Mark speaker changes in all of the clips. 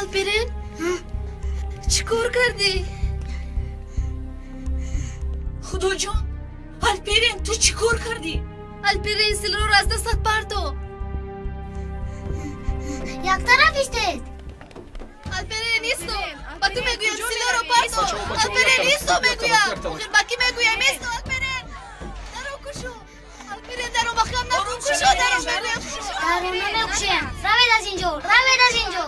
Speaker 1: Алперен, чӣ кор кардӣ?
Speaker 2: Худоҷон, Алперен, ту чӣ кор кардӣ?
Speaker 1: Алперен, силоҳро аз дастат парто.
Speaker 3: Як тараф истед.
Speaker 1: Алперен, исто. Ба ту мегӯям, силоҳро парто. Алперен, исто мегӯям. Охир ба кӣ мегӯям? Исто, Алперен. Даро кушо. Алперен, даро маҳкам накун. Кушо, даро мегӯям.
Speaker 3: Даро намекушем. Равед аз инҷо, равед аз инҷо.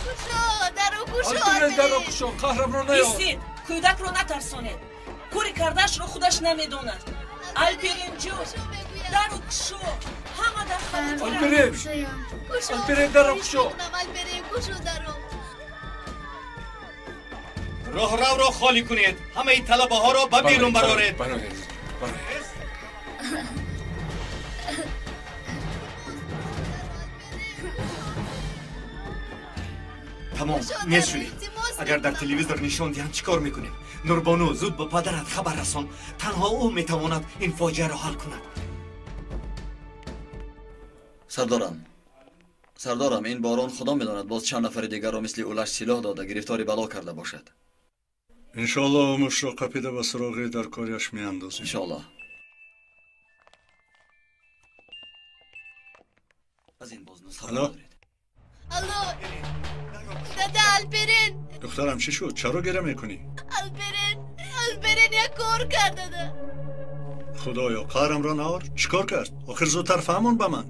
Speaker 1: Кушо, даро кушо.
Speaker 4: Алперен, даро кушо. Қаҳрамро наёр.
Speaker 2: Истед, кӯдакро натарсонед. Кори кардаашро худаш намедонад. Алперен ҷон, даро кушо. Ҳама дар хавотир.
Speaker 4: Алперен, Алперен, даро кушо.
Speaker 1: Алперен, кушо даро.
Speaker 5: Роҳравро холӣ кунед. Ҳамаи талабаҳоро ба берун бароред. Тамом, нест шудем. Агар дар телевизор нишон диҳанд, чӣ кор мекунем? Нурбону, зуд ба падарат хабар расон. Танҳо ӯ метавонад ин фоҷиаро ҳал кунад.
Speaker 6: Сардорам, сардорам, ин борон худо медонад боз чанд нафари дигарро мисли улаш силоҳ дода гирифтори бало карда бошад.
Speaker 7: Иншоаллоҳ мушро қапида ба суроғи дар коряш меандозем.
Speaker 6: Иншоаллоҳ. Аз ин боз нусха доред.
Speaker 1: Алло, дада, Алперен.
Speaker 7: Духтарам, чӣ шуд? Чаро гира мекунӣ?
Speaker 1: Алперен, Алперен як кор кард, дада.
Speaker 7: Худоё, қаҳрамро наор. Чӣ кор кард? Охир зудтар фаҳмон ба ман.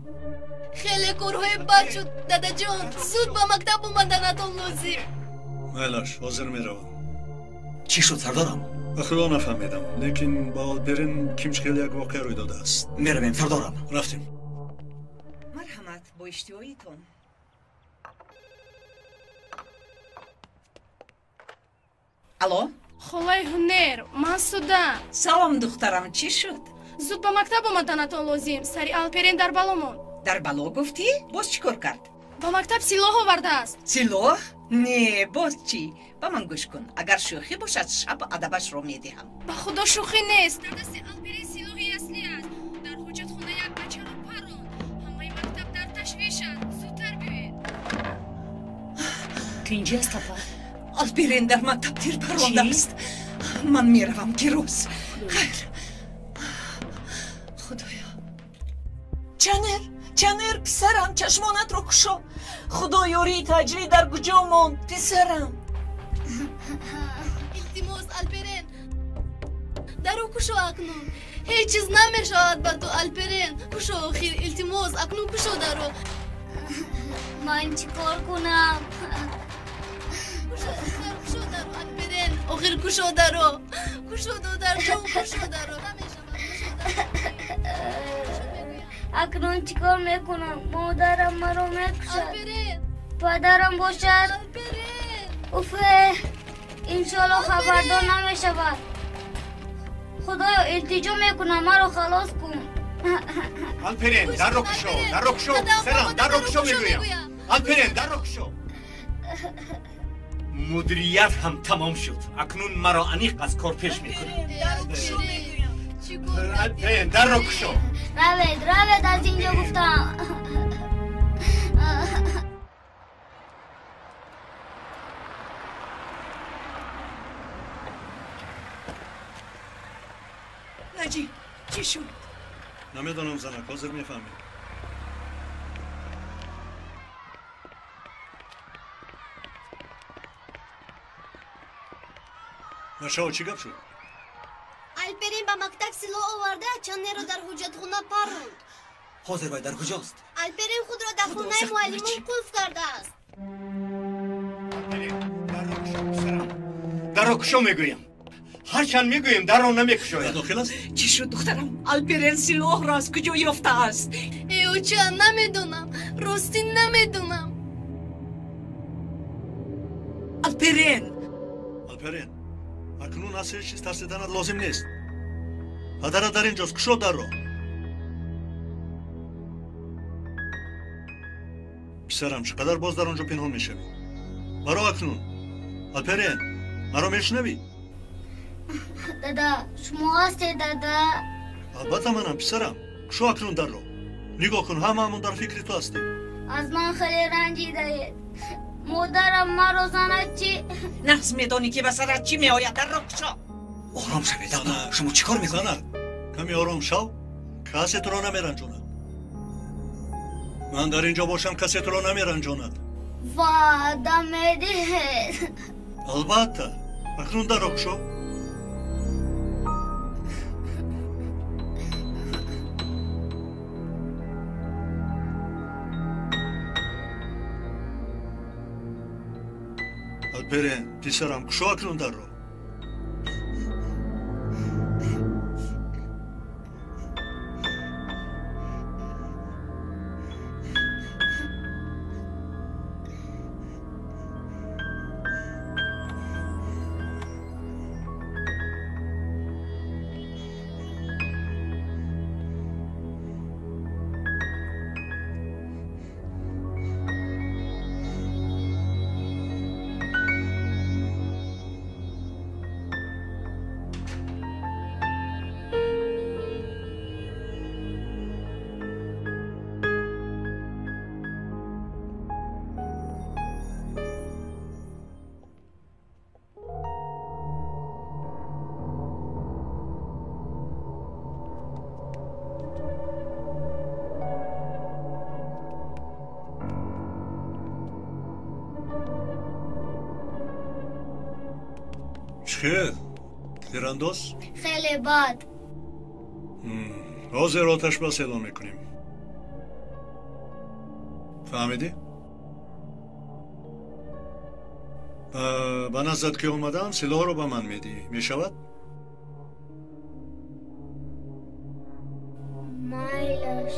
Speaker 1: Хеле корҳои бад шуд, дадаҷон. Зуд ба мактаб омаданатон лозим.
Speaker 7: Майлаш, ҳозир меравам.
Speaker 6: Чӣ шуд, сардорам?
Speaker 7: Ба худо нафаҳмидам, лекин ба Алперен кимчхел як воқеа рӯй додааст.
Speaker 6: Меравем, сардорам.
Speaker 7: Рафтем.
Speaker 8: Марҳамат, бо иштиҳоитон. Алло?
Speaker 9: Холаи Ҳунер, ман Суда.
Speaker 8: Салом, духтарам, чӣ шуд?
Speaker 9: Зуд ба мактаб омаданатон лозим. Сари Алперен дар бало монд.
Speaker 8: Дар бало гуфтӣ? Боз чӣ кор кард?
Speaker 9: Ба мактаб силоҳ овардааст.
Speaker 8: Силоҳ? Не, боз чӣ? Ба ман гӯш кун. Агар шӯхӣ бошад, шаб адабашро медиҳам.
Speaker 9: Ба худо шӯхӣ нест. Дар дасти Алперен силоҳи аслӣ аст. Дар ҳоҷатхона як бачаро паронд. Ҳамаи мактаб дар ташвишанд. Зудтар биёед.
Speaker 2: Тинҷи аст, апа?
Speaker 8: Алперен дар мактаб тир парондааст. Ман меравам, Кирос. Хайр. Худоё.
Speaker 2: Чанер, Чанер, писарам, чашмонатро кушо. Худо ёрии таҷрӣ дар куҷо монд, писарам?
Speaker 1: Илтимос, Алперен, даро кушо акнун. Ҳеҷ чиз намешавад ба ту, Алперен. Кушо охир, илтимос, акнун кушо даро.
Speaker 3: Ман чӣ кор кунам?
Speaker 1: Кушо, кушо даро, Алперен. Охир кушо даро. Кушо, додарҷон, кушо даро. Намешавад, кушо даро.
Speaker 3: Акнун чӣ кор мекунам? Модарам маро мекушад. Падарам бошад. Уфе, иншоалло хабардор намешавад. Худоё, илтиҷо мекунам, маро халос кун.
Speaker 5: Алперен, дарро кушо, дарро кушо, писарам, дарро кушо мегӯям. Алперен, дарро кушо. Мудирият ҳам тамом шуд. Акнун маро аниқ аз кор пеш мекунад. Алперен, дарро кушо.
Speaker 3: Равед, равед аз инҷо гуфтам.
Speaker 8: Наҷиб, чӣ шуд?
Speaker 7: Намедонам, занак, ҳозир мефаҳмед. Бачаҳо, чӣ гап шуд?
Speaker 1: Алперен ба мактаб силоҳ оварда, Чанерро дар ҳуҷҷатхона паронд.
Speaker 6: Ҳозир вай дар куҷост?
Speaker 1: Алперен худро дар хонаи муаллимон қулф кардааст.
Speaker 5: Алперен, дарро кушо, писарам. Дарро кушо мегӯям. Ҳарчанд мегӯем, дарро намекушояд.
Speaker 7: Дохил аст?
Speaker 8: Чӣ шуд, духтарам? Алперен силоҳро аз куҷо ёфтааст?
Speaker 1: Э, оча, намедонам. Ростӣ намедонам.
Speaker 8: Алперен!
Speaker 7: Алперен, акнун аз ҳеҷ чиз тарсиданат лозим нест. Падарат дар инҷост, кушо дарро. Писарам, чӣ қадар боз дар он ҷо пинҳон мешавӣ? Баро акнун. Алперен, маро мешунавӣ?
Speaker 3: Дада, шумо ҳастед, дада?
Speaker 7: Албатта манам, писарам. Кушо акнун дарро. Нигоҳ кун, ҳамаамон дар фикри ту ҳастем.
Speaker 3: Аз ман хеле ранҷидаед. Модарам маро занад чӣ?
Speaker 8: Нағз медонӣ ки ба сарат чӣ меояд. Дарро кушо.
Speaker 6: Ором шавед, шумо чӣ кор мекунед?
Speaker 7: Занак, каме ором шав, касе туро намеранҷонад. Ман дар инҷо бошам, касе туро намеранҷонад.
Speaker 3: Ваъда медиҳед?
Speaker 7: Албатта. Акнун дарро кушо. Алперен, писарам, кушо акнун дарро. Хел, тирандоз?
Speaker 3: Хеле бад.
Speaker 7: Ҳозир оташбас эълон мекунем. Фаҳмидӣ? Ба наздат ки омадам, силоҳро ба ман медиҳӣ. Мешавад?
Speaker 3: Майлаш.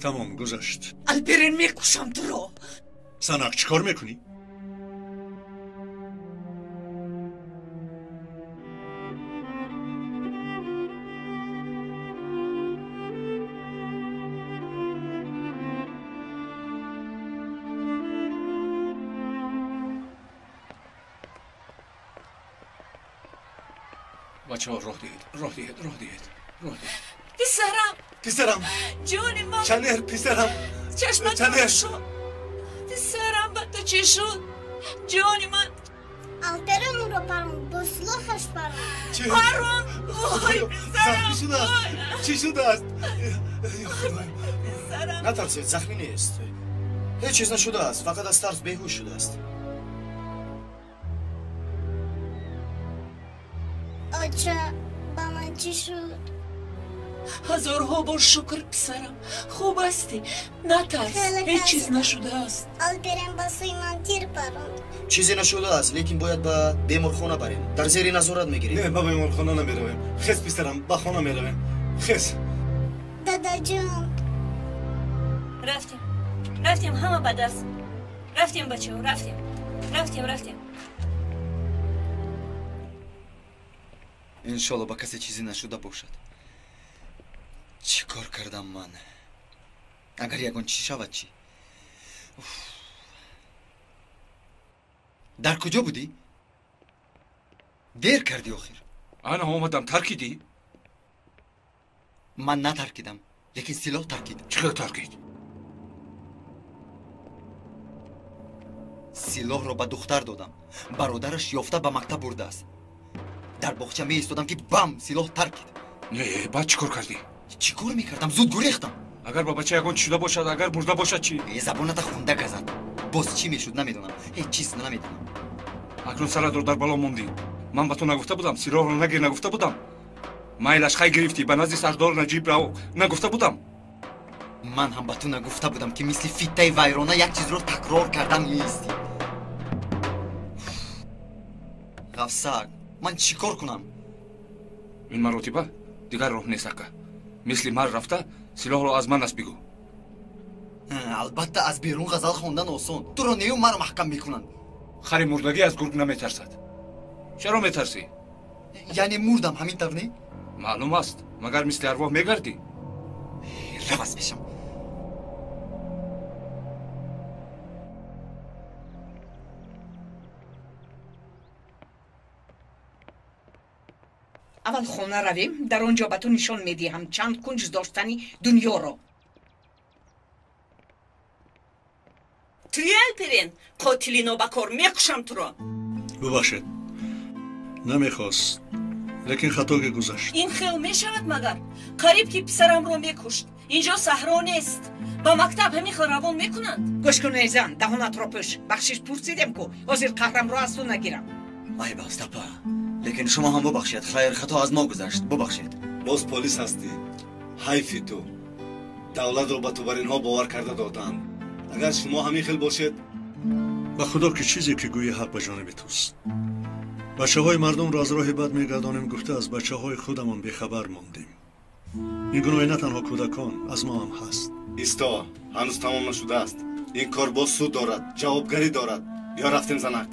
Speaker 7: Тамом, гузашт.
Speaker 8: Алперен, мекушам туро.
Speaker 7: Санак, чӣ кор мекунӣ?
Speaker 4: Бачаҳо, роҳ диҳед, роҳ диҳед, роҳ диҳед, роҳ диҳед.
Speaker 2: Писарам,
Speaker 5: писарам,
Speaker 2: ҷони ман,
Speaker 5: Чанер, писарам,
Speaker 2: чашмат кушо. Писарам, ба ту чӣ шуд? Ҷони ман.
Speaker 3: Алперен ӯро паронд, бо силоҳаш паронд.
Speaker 2: Паронд? Ой, писарам,
Speaker 5: захмӣ шудааст. Чӣ шудааст?
Speaker 2: Писарам.
Speaker 10: Натарсед, захмӣ нест. Ҳеҷ чиз нашудааст, фақат аз тарс беҳуш шудааст.
Speaker 3: Оча, ба ман чӣ шуд?
Speaker 2: Ҳазорҳо бор шукр, писарам, хуб ҳастӣ. Натарс, ҳеҷ чиз нашудааст.
Speaker 3: Алперен ба сӯи ман тир паронд.
Speaker 10: Чизе нашудааст, лекин бояд ба беморхона барем. Дар зери назорат мегирем.
Speaker 5: Не, ба беморхона намеравем. Хез, писарам, ба хона меравем. Хез.
Speaker 3: Дадаҷон.
Speaker 9: Рафтем, рафтем, ҳама ба дарс. Рафтем, бачаҳо, рафтем, рафтем, рафтем.
Speaker 6: Иншолло ба касе чизе нашуда бошад. Чӣ кор кардам ман? Агар ягон чиз шавад чӣ? Дар куҷо будӣ? Дер кардӣ охир.
Speaker 4: Ана омадам, таркидӣ?
Speaker 6: Ман натаркидам, лекин силоҳ таркид.
Speaker 4: Чӣ хел таркид?
Speaker 6: Силоҳро ба духтар додам. Бародараш ёфта ба мактаб бурдааст. Дар боғча меистодам ки бам, силоҳ таркид.
Speaker 4: Не, баъд чӣ кор кардӣ?
Speaker 6: Чӣ кор мекардам? Зуд гурехтам.
Speaker 4: Агар ба бача ягон чӣ шуда бошад, агар мурда бошад чӣ?
Speaker 6: Забоната хунда газад. Боз чӣ мешуд намедонам. Ҳеҷ чиз намедонам.
Speaker 4: Акнун саратро дар бало мондӣ. Ман ба ту нагуфта будам, силоҳро нагир нагуфта будам. Майлаш, хай гирифтӣ, ба назди сардор Наҷиб рав нагуфта будам.
Speaker 6: Ман ҳам ба ту нагуфта будам, ки мисли фиттаи вайрона як чизро такрор кардан меистӣ. Ғафсак, ман чӣ кор кунам?
Speaker 4: Ин маротиба дигар роҳ нест, ака. Мисли мар рафта силоҳро аз ман аст бигӯ.
Speaker 6: Албатта, аз берун ғазал хондан осон. Туро нею маро маҳкам мекунанд.
Speaker 4: Хари мурдагӣ аз гург наметарсад. Чаро метарсӣ?
Speaker 6: Яъне мурдам, ҳамин тавр не?
Speaker 4: Маълум аст, магар мисли арвоҳ мегардӣ?
Speaker 5: Рав аз пешам.
Speaker 8: Аввал хона равем, дар он ҷо ба ту нишон медиҳам чанд кунҷ доштани дунёро.
Speaker 2: Туи Алперен, қотили нобакор, мекушам туро.
Speaker 7: Бубахшед, намехост, лекин хатоге гузашт.
Speaker 2: Ин хел мешавад магар? Қариб ки писарамро мекушт. Инҷо саҳро нест. Ба мактаб ҳамин хел равон мекунанд.
Speaker 8: Гӯш кун, эй зан, даҳонатро пӯш. Бахшиш пурсидем ку, ҳозир қаҳрамро аз ту нагирам.
Speaker 6: Айб аст, апа. Лекин шумо ҳам бубахшед. Хайр, хато аз мо гузашт. Бубахшед.
Speaker 11: Боз полис ҳастӣ. Ҳайфи ту. Давлатро ба ту бар инҳо бовар карда доданд. Агар шумо ҳамин хел бошед.
Speaker 7: Ба худо ки чизе ки гӯӣ ҳақ ба ҷониби туст. Бачаҳои мардумро аз роҳи бад мегардонем гуфта аз бачаҳои худамон бехабар мондем. Ин гуноҳи на танҳо кӯдакон, аз мо ҳам ҳаст.
Speaker 11: Исто, ҳанӯз тамом нашудааст. Ин кор боз суд дорад, ҷавобгарӣ дорад. Ё рафтем, занак.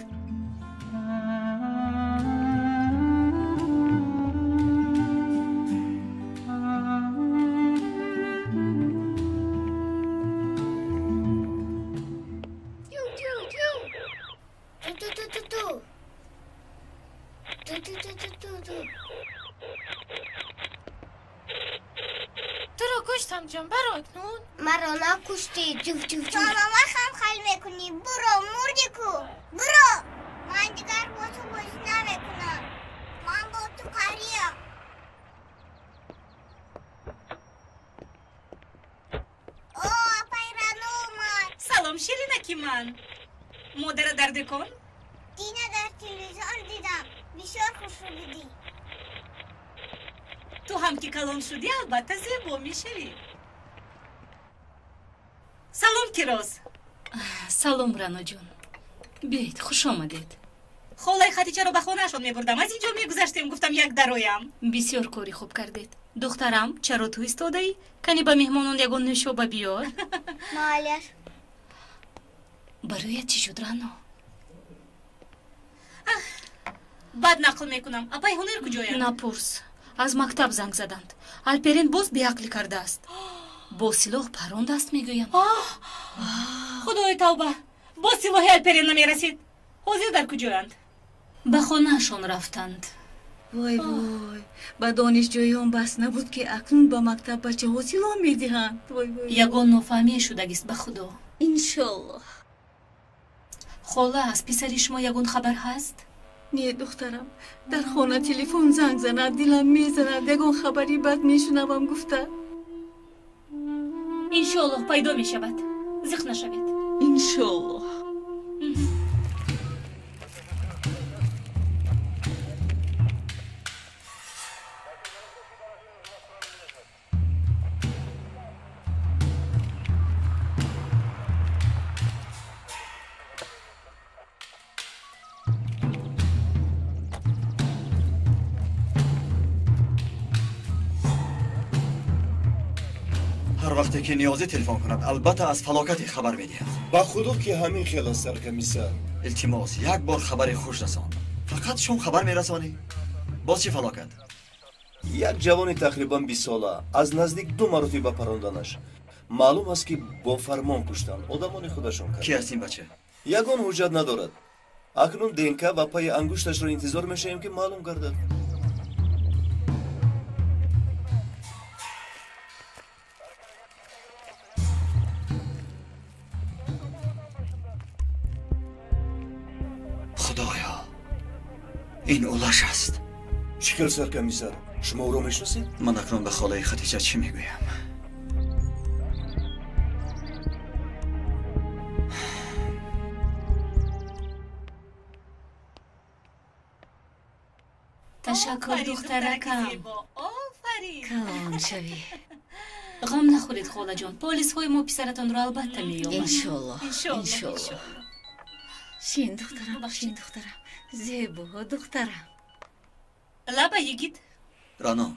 Speaker 2: Албатта зебо мешавӣ. Салом, Кироз.
Speaker 9: Салом, Раноҷон. Биёед, хуш омадед.
Speaker 2: Холаи Хадичаро ба хонаашон мебурдам. Аз ин ҷо мегузаштем, гуфтам як дароям.
Speaker 9: Бисёр кори хуб кардед. Духтарам, чаро ту истодаӣ? Кани ба меҳмонон ягон нӯшоба биёр.
Speaker 3: Маълаш.
Speaker 9: Бароят чӣ шуд, Рано?
Speaker 2: Баъд нақл мекунам. Апаи ҳунар куҷоянд?
Speaker 9: Напурс. Аз мактаб занг заданд. Алперин боз беақлӣ кардааст. Бо силоҳ парондааст, мегӯям.
Speaker 2: Худои тавба, боз силоҳи Алперин намерасид. Ҳозир дар куҷоянд?
Speaker 9: Ба хонаашон рафтанд.
Speaker 1: Вой вой, ба донишҷӯён бас набуд ки акнун ба мактаб бачаҳо силоҳ медиҳанд.
Speaker 9: Ягон нофаҳмие шудагист, ба худо.
Speaker 1: Иншоллоҳ.
Speaker 9: Хола, аз писари шумо ягон хабар ҳаст?
Speaker 1: Не, духтарам, дар хона телефон занг занад, дилам мезанад, ягон хабари бад мешунавам гуфта.
Speaker 9: Иншоаллоҳ пайдо мешавад. Зиқ нашавед.
Speaker 1: Иншоаллоҳ.
Speaker 6: Вақте ки Ниёзӣ телефон кунад, албатта аз фалокате хабар медиҳад.
Speaker 10: Ба худо ки ҳамин хел аст, саркомиссар.
Speaker 6: Илтимос, як бор хабари хуш расон. Фақат шум хабар мерасонӣ. Боз чӣ фалокат?
Speaker 10: Як ҷавони тақрибан 20 сола аз наздик ду маротиба паронданаш. Маълум аст ки бо фармон куштанд, одамони худашон кард.
Speaker 6: Ки аст ин бача?
Speaker 10: Ягон ҳуҷҷат надорад. Акнун ДНК ва пайи ангушташро интизор мешавем ки маълум гардад.
Speaker 6: Худоё, ин Улаш аст.
Speaker 10: Чӣ хел, саркомиссар? Шумо ӯро мешиносед?
Speaker 6: Ман акнун ба холаи Хадиҷа чӣ мегӯям?
Speaker 9: Ташаккур, духтаракам.
Speaker 2: Офарин.
Speaker 1: Калон шавӣ.
Speaker 9: Ғам нахӯред, холаҷон. Полисҳои мо писаратонро албатта меёбанд.
Speaker 1: Иншоллоҳ, иншоллоҳ. Шин, духтарам, шин, духтарам, зебо духтарам.
Speaker 2: Лаба, йигит.
Speaker 6: Рано,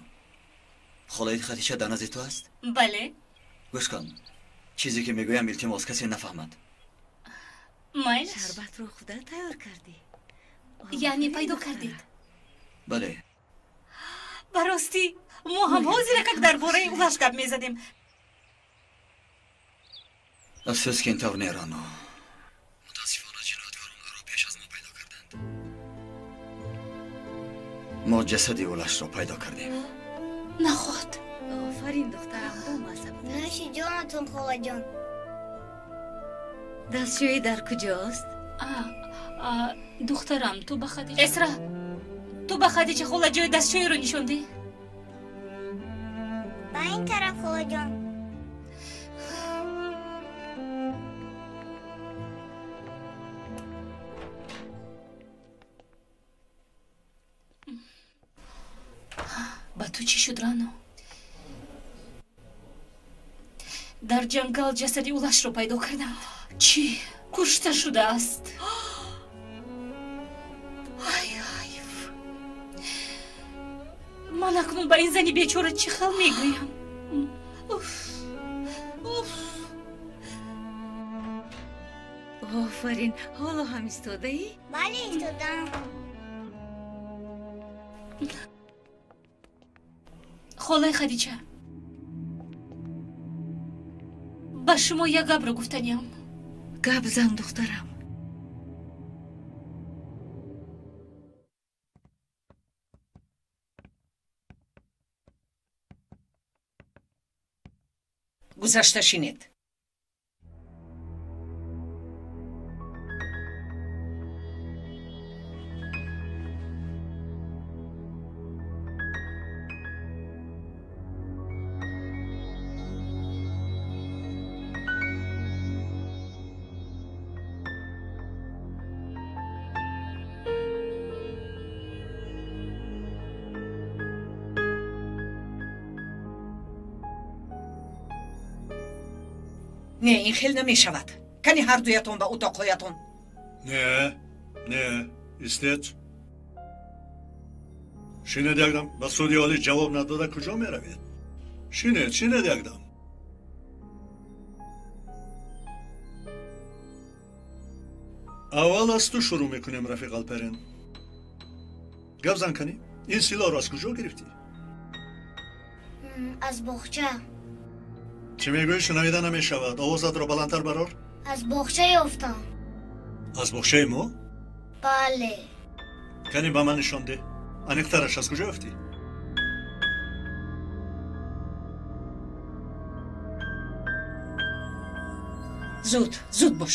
Speaker 6: холаи Хадича дар назди ту аст?
Speaker 2: Бале.
Speaker 6: Гӯш кун, чизе ки мегӯям, илтимос, касе нафаҳмад.
Speaker 2: Майлаш.
Speaker 1: Шарбатро худат тайёр кардӣ?
Speaker 9: Яъне пайдо кардед?
Speaker 6: Бале.
Speaker 2: Ба ростӣ, мо ҳам ҳозиракак дар бораи Улаш гап мезадем.
Speaker 6: Афсӯс, ки ин тавр не, Рано. Мутаассифона, ҷинояткорон ӯро пеш аз мо пайдо карданд. Мо ҷасади Улашро пайдо кардем.
Speaker 2: Наход.
Speaker 12: Офарин, духтарам, бомазза буд.
Speaker 3: Нӯши ҷонатон, холаҷон.
Speaker 12: Дастшӯӣ дар куҷост?
Speaker 9: Духтарам, ту ба Хадича, Эсра, ту ба Хадича хола ҷои дастшӯиро нишон деҳ.
Speaker 3: Ба ин тараф, холаҷон.
Speaker 9: Ба ту чӣ шуд, Рано? Дар ҷангал ҷасади Улашро пайдо карданд. Чӣ? Кушта шудааст. Ай, ҳайф! Ман акнун ба ин зани бечора чӣ хел мегӯям? Уф, уф!
Speaker 12: Офарин, ҳоло ҳам истодаӣ?
Speaker 3: Бале, истодаам.
Speaker 9: Холаи Хадича, ба шумо як гапро гуфтаниам.
Speaker 12: Гап зан, духтарам.
Speaker 8: Гузашта шинед. Не, ин хел намешавад. Кани ҳардуятон ба утоқҳоятон.
Speaker 7: Не, не, истед. Шинед якдам. Ба суди олӣ ҷавоб надода куҷо меравед? Шинед, шинед якдам. Аввал аз ту шурӯъ мекунем, рафиқ Алперин. Гап зан, канӣ, ин силоҳро аз куҷо гирифтӣ?
Speaker 3: Аз боғча.
Speaker 7: Чӣ мегӯӣ, шунавида намешавад. Овозатро баландтар барор.
Speaker 3: Аз боғча ёфтам.
Speaker 7: Аз боғчаи мо?
Speaker 3: Бале.
Speaker 7: Кани ба ман нишон деҳ. Аниқтараш, аз куҷо ёфтӣ?
Speaker 8: Зуд, зуд бош.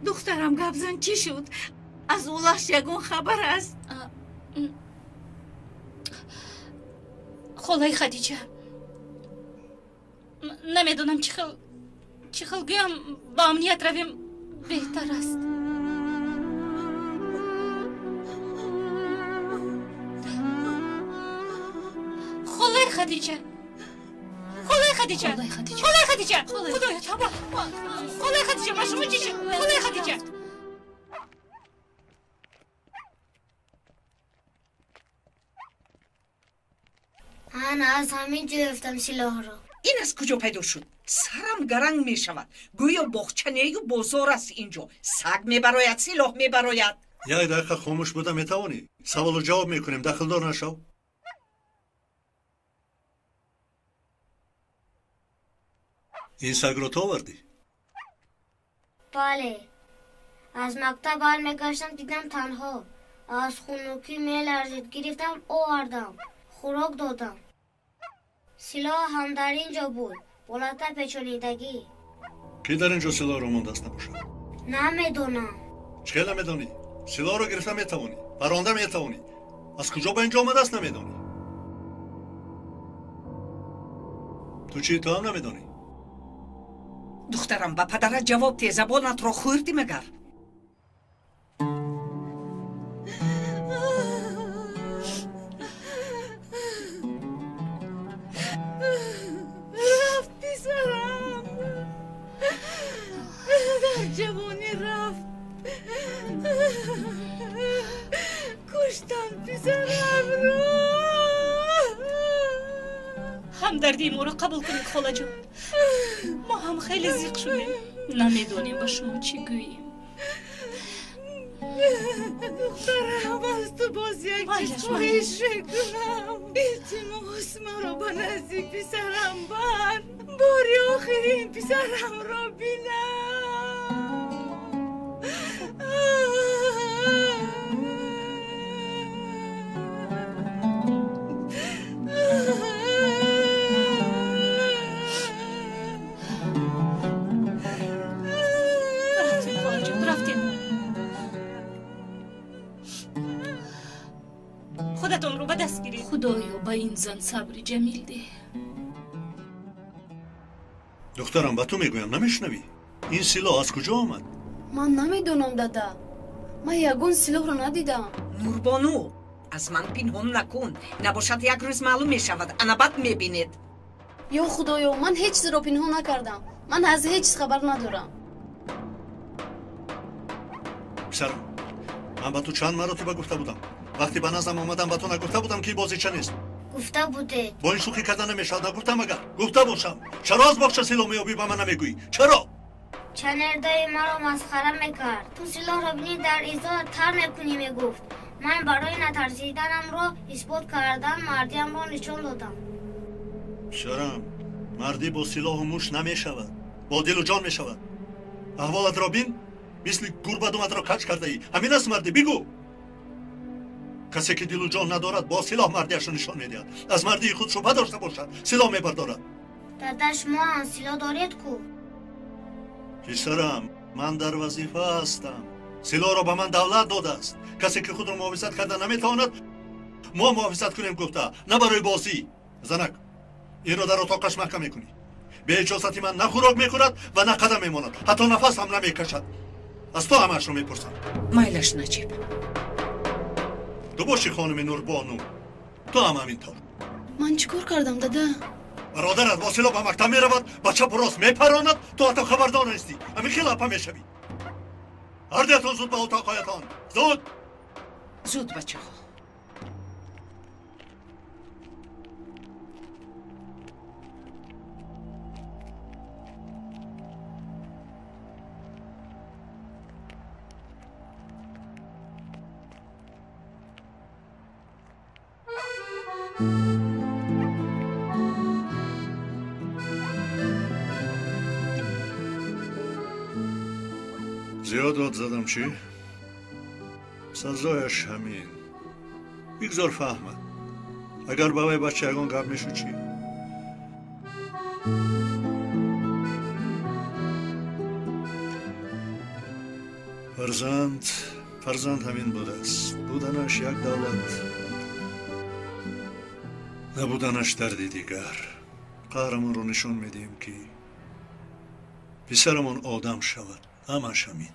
Speaker 12: Духтарам, гап зан, чӣ шуд? Аз Улаш ягон хабар аст?
Speaker 9: Холаи Хадича, намедонам чӣ хел гӯям, ба амният равем беҳтар аст. Холаи Хадича, холаи Хадича, холаи Хадича, худоё, тавба! Холаи Хадича, ба шумо чӣ шуд? Холаи Хадича!
Speaker 3: Ана аз ҳамин ҷо ёфтам силоҳро.
Speaker 8: Ин аз куҷо пайдо шуд? Сарам гаранг мешавад. Гӯё боғча нею бозор аст инҷо. Саг мебарояд, силоҳ мебарояд.
Speaker 7: Як дақиқа хомӯш буда метавонӣ? Саволу ҷавоб мекунем, дахлдор нашав. Ин сагро ту овардӣ?
Speaker 3: Бале. Аз мактаб бармегаштам, дидам танҳо. Аз хунукӣ меларзид, гирифтам, овардам. Хӯрок додам. Силоҳ ҳам дар ин ҷо буд, болатар печонидагӣ.
Speaker 7: Ки дар ин ҷо силоҳро мондааст набошад?
Speaker 3: Намедонам.
Speaker 7: Чӣ хел намедонӣ? Силоҳро гирифта метавонӣ, паронда метавонӣ. Аз куҷо ба ин ҷо омадааст намедонӣ? Ту чӣ, ту ҳам намедонӣ?
Speaker 8: Духтарам, ба падарат ҷавоб те, забонатро хӯрдӣ магар?
Speaker 12: Рафт писарам, дар ҷавонӣ рафт. Куштан писарамро.
Speaker 9: Ҳамдардии моро қабул кунед, холаҷон. Мо ҳам хеле зиқ шудем, намедонем ба шумо чӣ гӯем.
Speaker 12: Духтарам, аз ту боз як чиз хоҳиш мекунам. Илтимос, маро ба назди писарам бар. Бори охирин писарамро бинам.
Speaker 2: Рафтем, холаҷон, рафтем. Худатонро ба даст гиред.
Speaker 9: Худоё, ба ин зан сабри ҷамил деҳ.
Speaker 7: Духтарам, ба ту мегӯям, намешунавӣ? Ин силоҳ аз куҷо омад?
Speaker 1: Ман намедонам, дада. Ман ягон силоҳро надидам.
Speaker 8: Нурбону, аз ман пинҳон накун. Набошад, як рӯз маълум мешавад, ана баъд мебинед.
Speaker 1: Ё худоё, ман ҳеҷ чизро пинҳон накардам. Ман аз ҳеҷ чиз хабар надорам.
Speaker 7: Писарам, ман ба ту чанд маротиба гуфта будам. Вақте ба наздам омадам, ба ту нагуфта будам, ки бозича нест?
Speaker 3: Гуфта будед.
Speaker 7: Бо ин шӯхӣ карда намешавад, нагуфтам? Агар гуфта бошам, чаро аз боғча силоҳ меёбӣ, ба ман намегӯӣ? Чаро?
Speaker 3: Чанердои маро масхара мекард. Ту силоҳро бинӣ, дар изо тар мекунӣ, мегуфт. Ман барои натарсиданамро исбот кардан мардиамро нишон додам.
Speaker 7: Писарам, мардӣ бо силоҳу муш намешавад, бо дилу ҷон мешавад. Аҳволатро бин, мисли гурба думатро каҷ кардаӣ. Ҳамин аст мардӣ, бигӯ. Касе ки дилу ҷон надорад, бо силоҳ мардиашро нишон медиҳад. Аз мардии худ шубҳа дошта бошад, силоҳ мебардорад.
Speaker 3: Дада, шумо ҳам силоҳ доред ку?
Speaker 7: Писарам, ман дар вазифа ҳастам. Силоҳро ба ман давлат додааст. Касе ки худро муҳофизат карда наметавонад, мо муҳофизат кунем гуфта, на барои бозӣ. Занак, инро дар отоқаш маҳкам мекунӣ. Бе иҷозати ман на хӯрок мехӯрад ва на қадам мемонад, ҳатто нафас ҳам намекашад. Аз ту ҳамаашро мепурсам.
Speaker 8: Майлаш, Наҷиб.
Speaker 7: Ту бошӣ, хонуми Нурбону, ту ҳам ҳамин тавр.
Speaker 1: Ман чӣ кор кардам, дада?
Speaker 7: Бародарат бо силоҳ ба мактаб меравад, ба чапу рост мепаронад, ту ҳатто хабардор нестӣ. Ҳамин хел апа мешавӣ. Ҳардуятон зуд ба отоқҳоятон, зуд!
Speaker 8: Зуд, бачаҳо.
Speaker 7: Зиёд дод задам, чӣ? Сазояш ҳамин. Бигзор фаҳмад. Агар ба вай бача ягон гап мешуд, чӣ? Фарзанд, фарзанд ҳамин будааст. Буданаш як давлат, набуданаш дарди дигар. Қаҳрамонро нишон медиҳем, ки писарамон одам шавад. Ҳамаш ҳамин.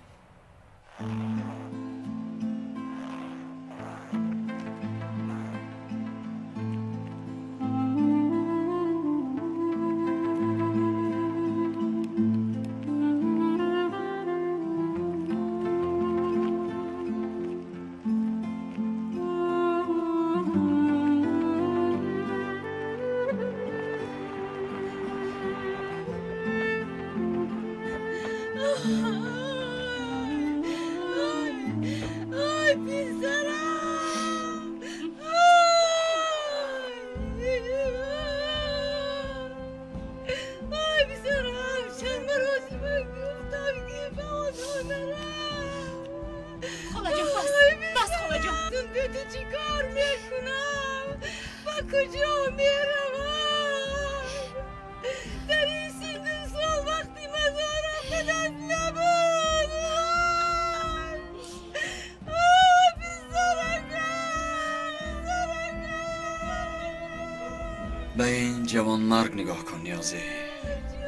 Speaker 6: Ба ин ҷавонмарг нигоҳ кун, Ниёзӣ.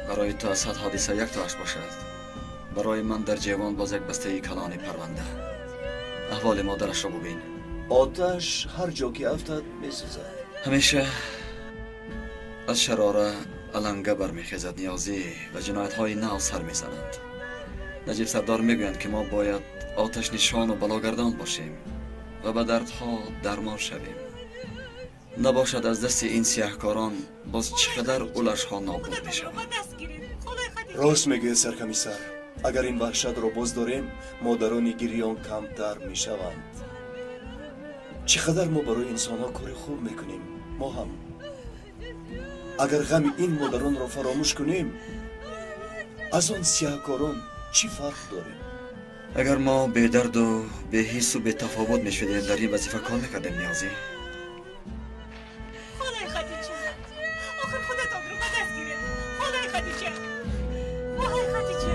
Speaker 6: Барои ту аз 100 ҳодиса яктоаш бошад. Барои ман дар ҷавон боз як бастаи калони парванда. Аҳволи модарашро бубин.
Speaker 10: Оташ ҳар ҷо ки афтад месӯзад.
Speaker 6: Ҳамеша аз шарора аланга бармехезад, Ниёзӣ, ва ҷиноятҳои нав сар мезананд. Наҷиб сардор мегӯянд, ки мо бояд оташнишону балогардон бошем ва ба дардҳо дармон шавем. Набошад, аз дасти ин сиёҳкорон боз чӣ қадар улашҳо нобуд мешаванд.
Speaker 10: Рост мегӯяд саркомиссар. Агар ин ваҳшатро боз дорем, модарони гирён камтар мешаванд. Чӣ қадар мо барои инсонҳо кори хуб мекунем, Мо ҳам агар ғами ин модаронро фаромӯш кунем, аз он сиёҳкорон чӣ фарқ дорем?
Speaker 6: Агар мо бедарду беҳису бетафовут мешудем, дар ин вазифа кор мекардем, Ниёзӣ.
Speaker 2: Холаи Хадича, охир худатонро ба даст гиред. Холаи Хадича, холаи Хадича.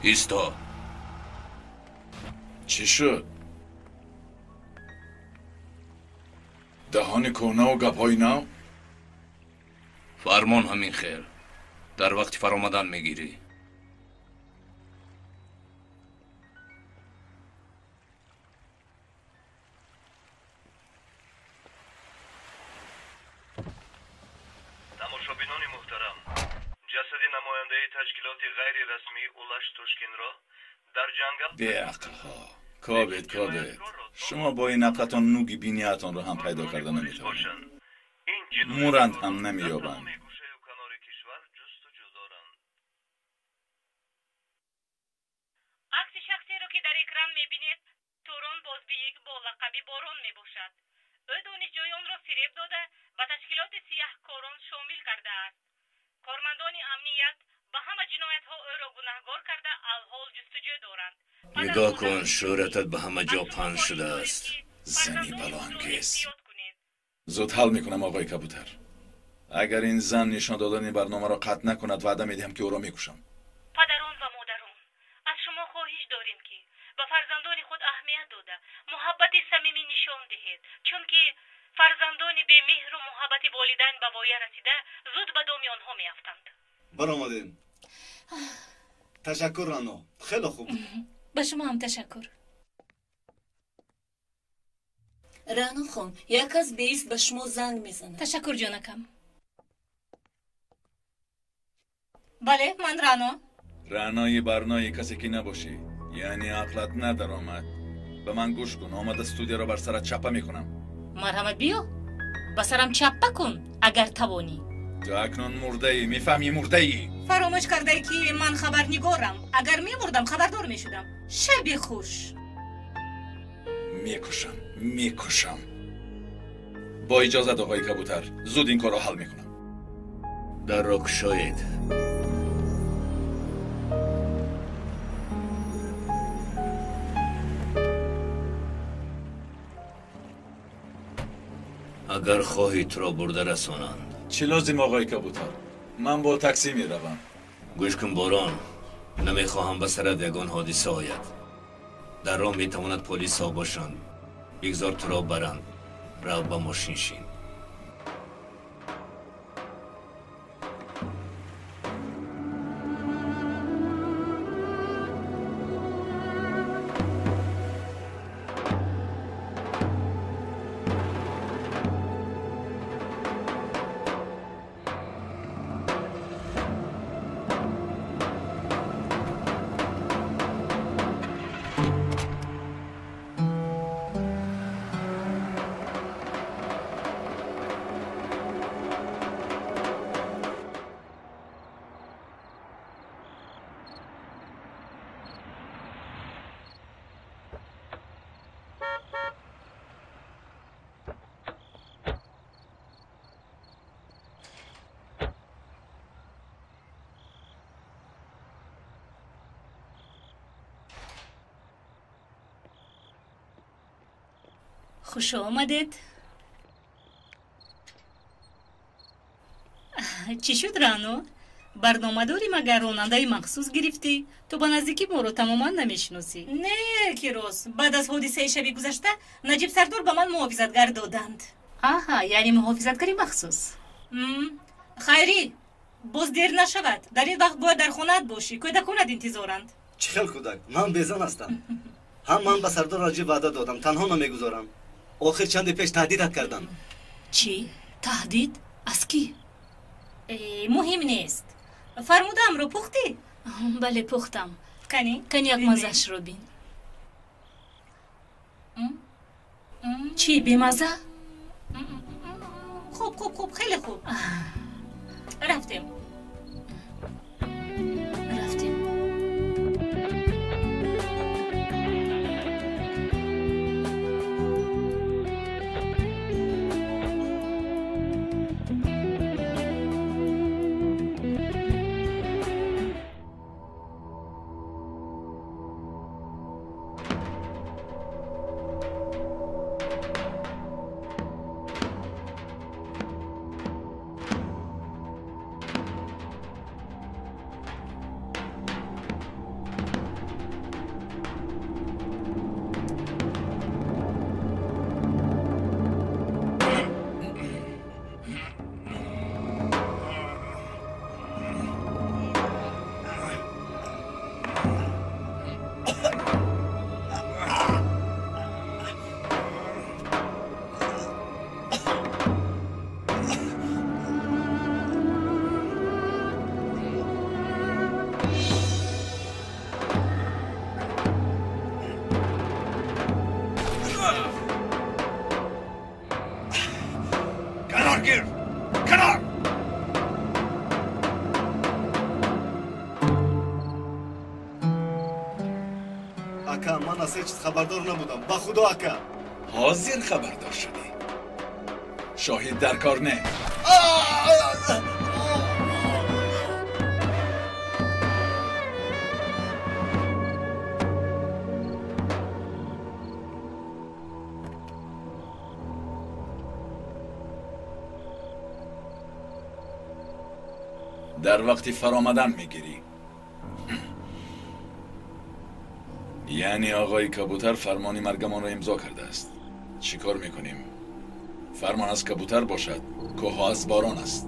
Speaker 13: ایستا.
Speaker 14: چی شد؟ دهان کهنه و گپ‌های نو؟
Speaker 13: فرمان همین خیر. در وقتی فرامدن میگیری.
Speaker 15: Тамошобинони муҳтарам, ҷасади намояндаи ташкилоти ғайрирасмии Улаш Тошкинро дар ҷангал
Speaker 14: беақлҳо. Кобед, кобед, шумо бо ин ақлатон нуги биниятонро ҳам пайдо карда наметавонед. Муранд ҳам намеёбанд.
Speaker 16: Акси шахсеро ки дар экран мебинед, Турон Бозбиек бо лақаби Борон мебошад. Ӯ донишҷӯёнро фиреб дода ба ташкилоти сияҳкорон шомил кардааст. Кормандони амният ба ҳама ҷиноятҳо ӯро гунаҳгор карда алҳол ҷустуҷӯ доранд.
Speaker 13: Нигоҳ кун, шӯҳратат ба ҳама ҷо паҳн шудааст.
Speaker 14: Зани балоангез. Зуд ҳал мекунам, оғои кабутар. Агар ин зан нишон додани барномаро қатъ накунад, ваъда медиҳам ки ӯро мекушам.
Speaker 16: Падарон ва модарон, аз шумо хоҳиш дорем ки ба фарзандони худ аҳамият дода, муҳаббати самимӣ нишон диҳед, чунки фарзандони бемеҳру муҳаббати волидайн ба воя расида зуд ба доми онҳо меафтанд.
Speaker 11: Баромадем. Ташаккур, Рано, хеле хуб.
Speaker 2: Ба шумо ҳам ташаккур. Рано хон, як кас беист ба шумо занг мезанад.
Speaker 9: Ташаккур, ҷонакам. Бале, ман Рано.
Speaker 14: Ранои барнои касе ки набошӣ, яъне ақлат надаромад. Ба ман гӯш кун, омада студияро бар сарат чаппа мекунам.
Speaker 9: Марҳамат, биё, ба сарам чаппа кун, агар тавонӣ.
Speaker 14: Ту акнун мурдаӣ, мефаҳмӣ, мурдаӣ.
Speaker 9: Фаромӯш кардаӣ ки ман хабарнигорам. Агар мемурдам, хабардор мешудам. Шаби хуш.
Speaker 14: Мекушам, мекушам. Бо иҷозат, оғои кабутар, зуд ин корро ҳал мекунам.
Speaker 13: Дарро кушоед. Агар хоҳӣ туро бурда расонанд.
Speaker 14: Чӣ лозим, оғои кабутар? Ман бо таксӣ меравам.
Speaker 13: Гӯш кун, Борон, намехоҳам ба сарат ягон ҳодиса ояд. Дар роҳ метавонад полисҳо бошанд. Бигзор туро баранд. Рав ба мошин шин.
Speaker 2: Хуш омадед. Чӣ шуд, Рано? Барнома дорӣ, магар ронандаи махсус гирифтӣ? Ту ба наздикӣ моро тамоман намешиносӣ. Не, ки рост, баъд аз ҳодисаи шаби гузашта Наҷиб сардор ба ман муҳофизатгар доданд. Аҳа, яъне муҳофизатгари махсус. Хайрӣ, боз дер нашавад. Дар ин вақт бояд дар хонаат бошӣ. Кӯдаконат интизоранд.
Speaker 11: Чӣ хел кӯдак? Ман безан ҳастам. Ҳам ман ба сардор Наҷиб ваъда додам, танҳо намегузорам. Охир чанде пеш таҳдидат кардам.
Speaker 2: Чӣ? Таҳдид? Аз кӣ? Муҳим нест. Фармудаамро пухтӣ?
Speaker 9: Бале, пухтам.
Speaker 2: Кани?
Speaker 9: Кани як маззаашро бин.
Speaker 2: Чӣ, бемазза? Хуб, хуб, хуб, хеле хуб. Рафтем.
Speaker 9: Рафтем.
Speaker 11: Ман аз ҳеҷ чиз хабардор набудам. Ба худо, ака.
Speaker 14: Ҳозир хабардор шудӣ. Шоҳид дар кор не. Дар вақти фаромадан мегирӣ. Яъне оғои кабутар фармони маргамонро имзо кардааст. Чӣ кор мекунем? Фармон аз кабутар бошад, кӯҳҳо аз борон аст.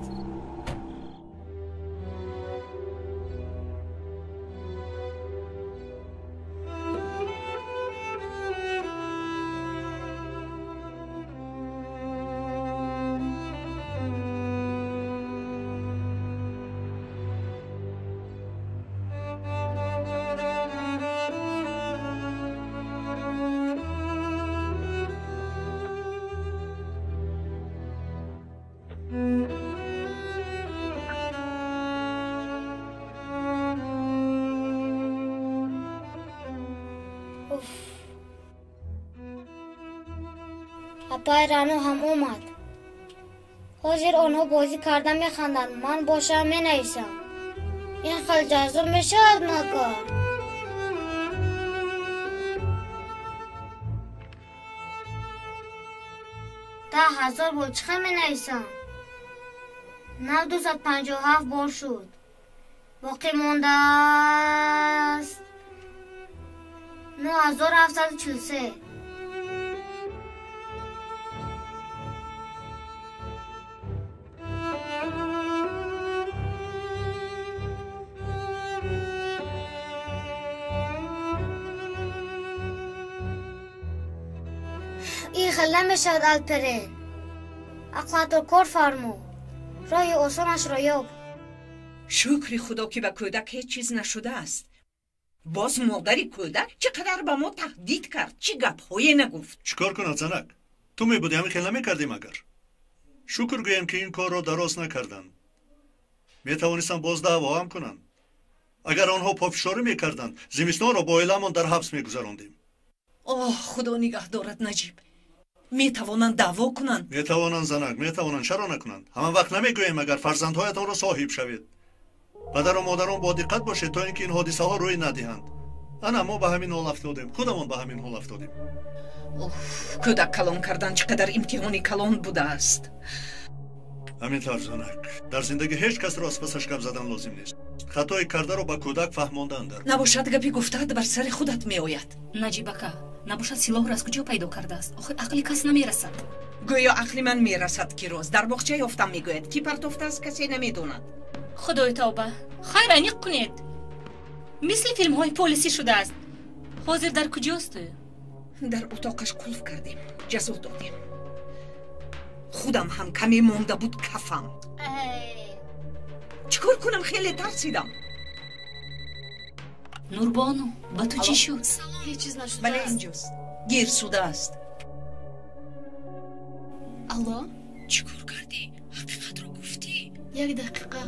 Speaker 3: Апаи Рано ҳам омад. Ҳозир онҳо бозӣ карда механданд, ман бошам менависам. Ин хел ҷазо мешавад магар? 10,000 бор чӣ хел менависам? 957 бор шуд. Боқӣ мондааст 9743. Ин хел намешавад, Алперен. Ақлатро кор фармо. Роҳи осонашро ёб.
Speaker 8: Шукри худо, ки ба кӯдак ҳеҷ чиз нашудааст. Боз модари кӯдак чӣ қадар ба мо таҳдид кард, чӣ гапҳое нагуфт.
Speaker 7: Чӣ кор кунад, занак? Ту мебудӣ, ҳамин хел намекардӣ магар? Шукр гӯем, ки ин корро дароз накарданд. Метавонистанд боз даъво ҳам кунанд. Агар онҳо пофишорӣ мекарданд, зимистонро бо оиламон дар ҳабс мегузарондем.
Speaker 8: Оҳ, худо нигаҳ дорад, Наҷиб. Метавонанд даъво кунанд.
Speaker 7: Метавонанд, занак, метавонанд. Чаро накунанд? Ҳама вақт намегӯем, агар фарзандҳоятонро соҳиб шавед. Падару модарон бо диққат бошед, то ин ки ин ҳодисаҳо рӯй надиҳанд. Ана мо ба ҳамин ҳол афтодем, худамон ба ҳамин ҳол афтодем.
Speaker 8: Уф, кӯдак калон кардан чӣ қадар имтиҳони калон будааст.
Speaker 7: Ҳамин тавр, занак, дар зиндагӣ ҳеҷ касро аз пасаш гап задан лозим нест. Хатои кардаро ба кӯдак фаҳмондан дар.
Speaker 8: Набошад гапи гуфтаат бар сари худат меояд.
Speaker 2: Наҷиб ака, набошад силоҳро аз куҷо пайдо кардааст? Охир ақли кас намерасад.
Speaker 8: Гӯё ақли ман мерасад, ки роз дар боғча ёфтам, мегӯяд. Кӣ партофтааст, касе намедонад.
Speaker 2: Худои тавба, хайр аниқ кунед. Мисли филмҳои полисӣ шудааст. Ҳозир дар куҷост?
Speaker 8: Дар утоқаш қулф кардем, ҷазо додем. Худам ҳам каме монда буд кафам. Чӣ кор кунам, хеле тарсидам.
Speaker 2: Нурбону, ба ту чӣ шуд?
Speaker 1: Ҳеҷ чиз нашудааст.
Speaker 8: Бале, инҷост, гирсудааст.
Speaker 1: Алло?
Speaker 9: Чӣ кор кардӣ? Ҳақиқатро гуфтӣ?
Speaker 1: Як дақиқа.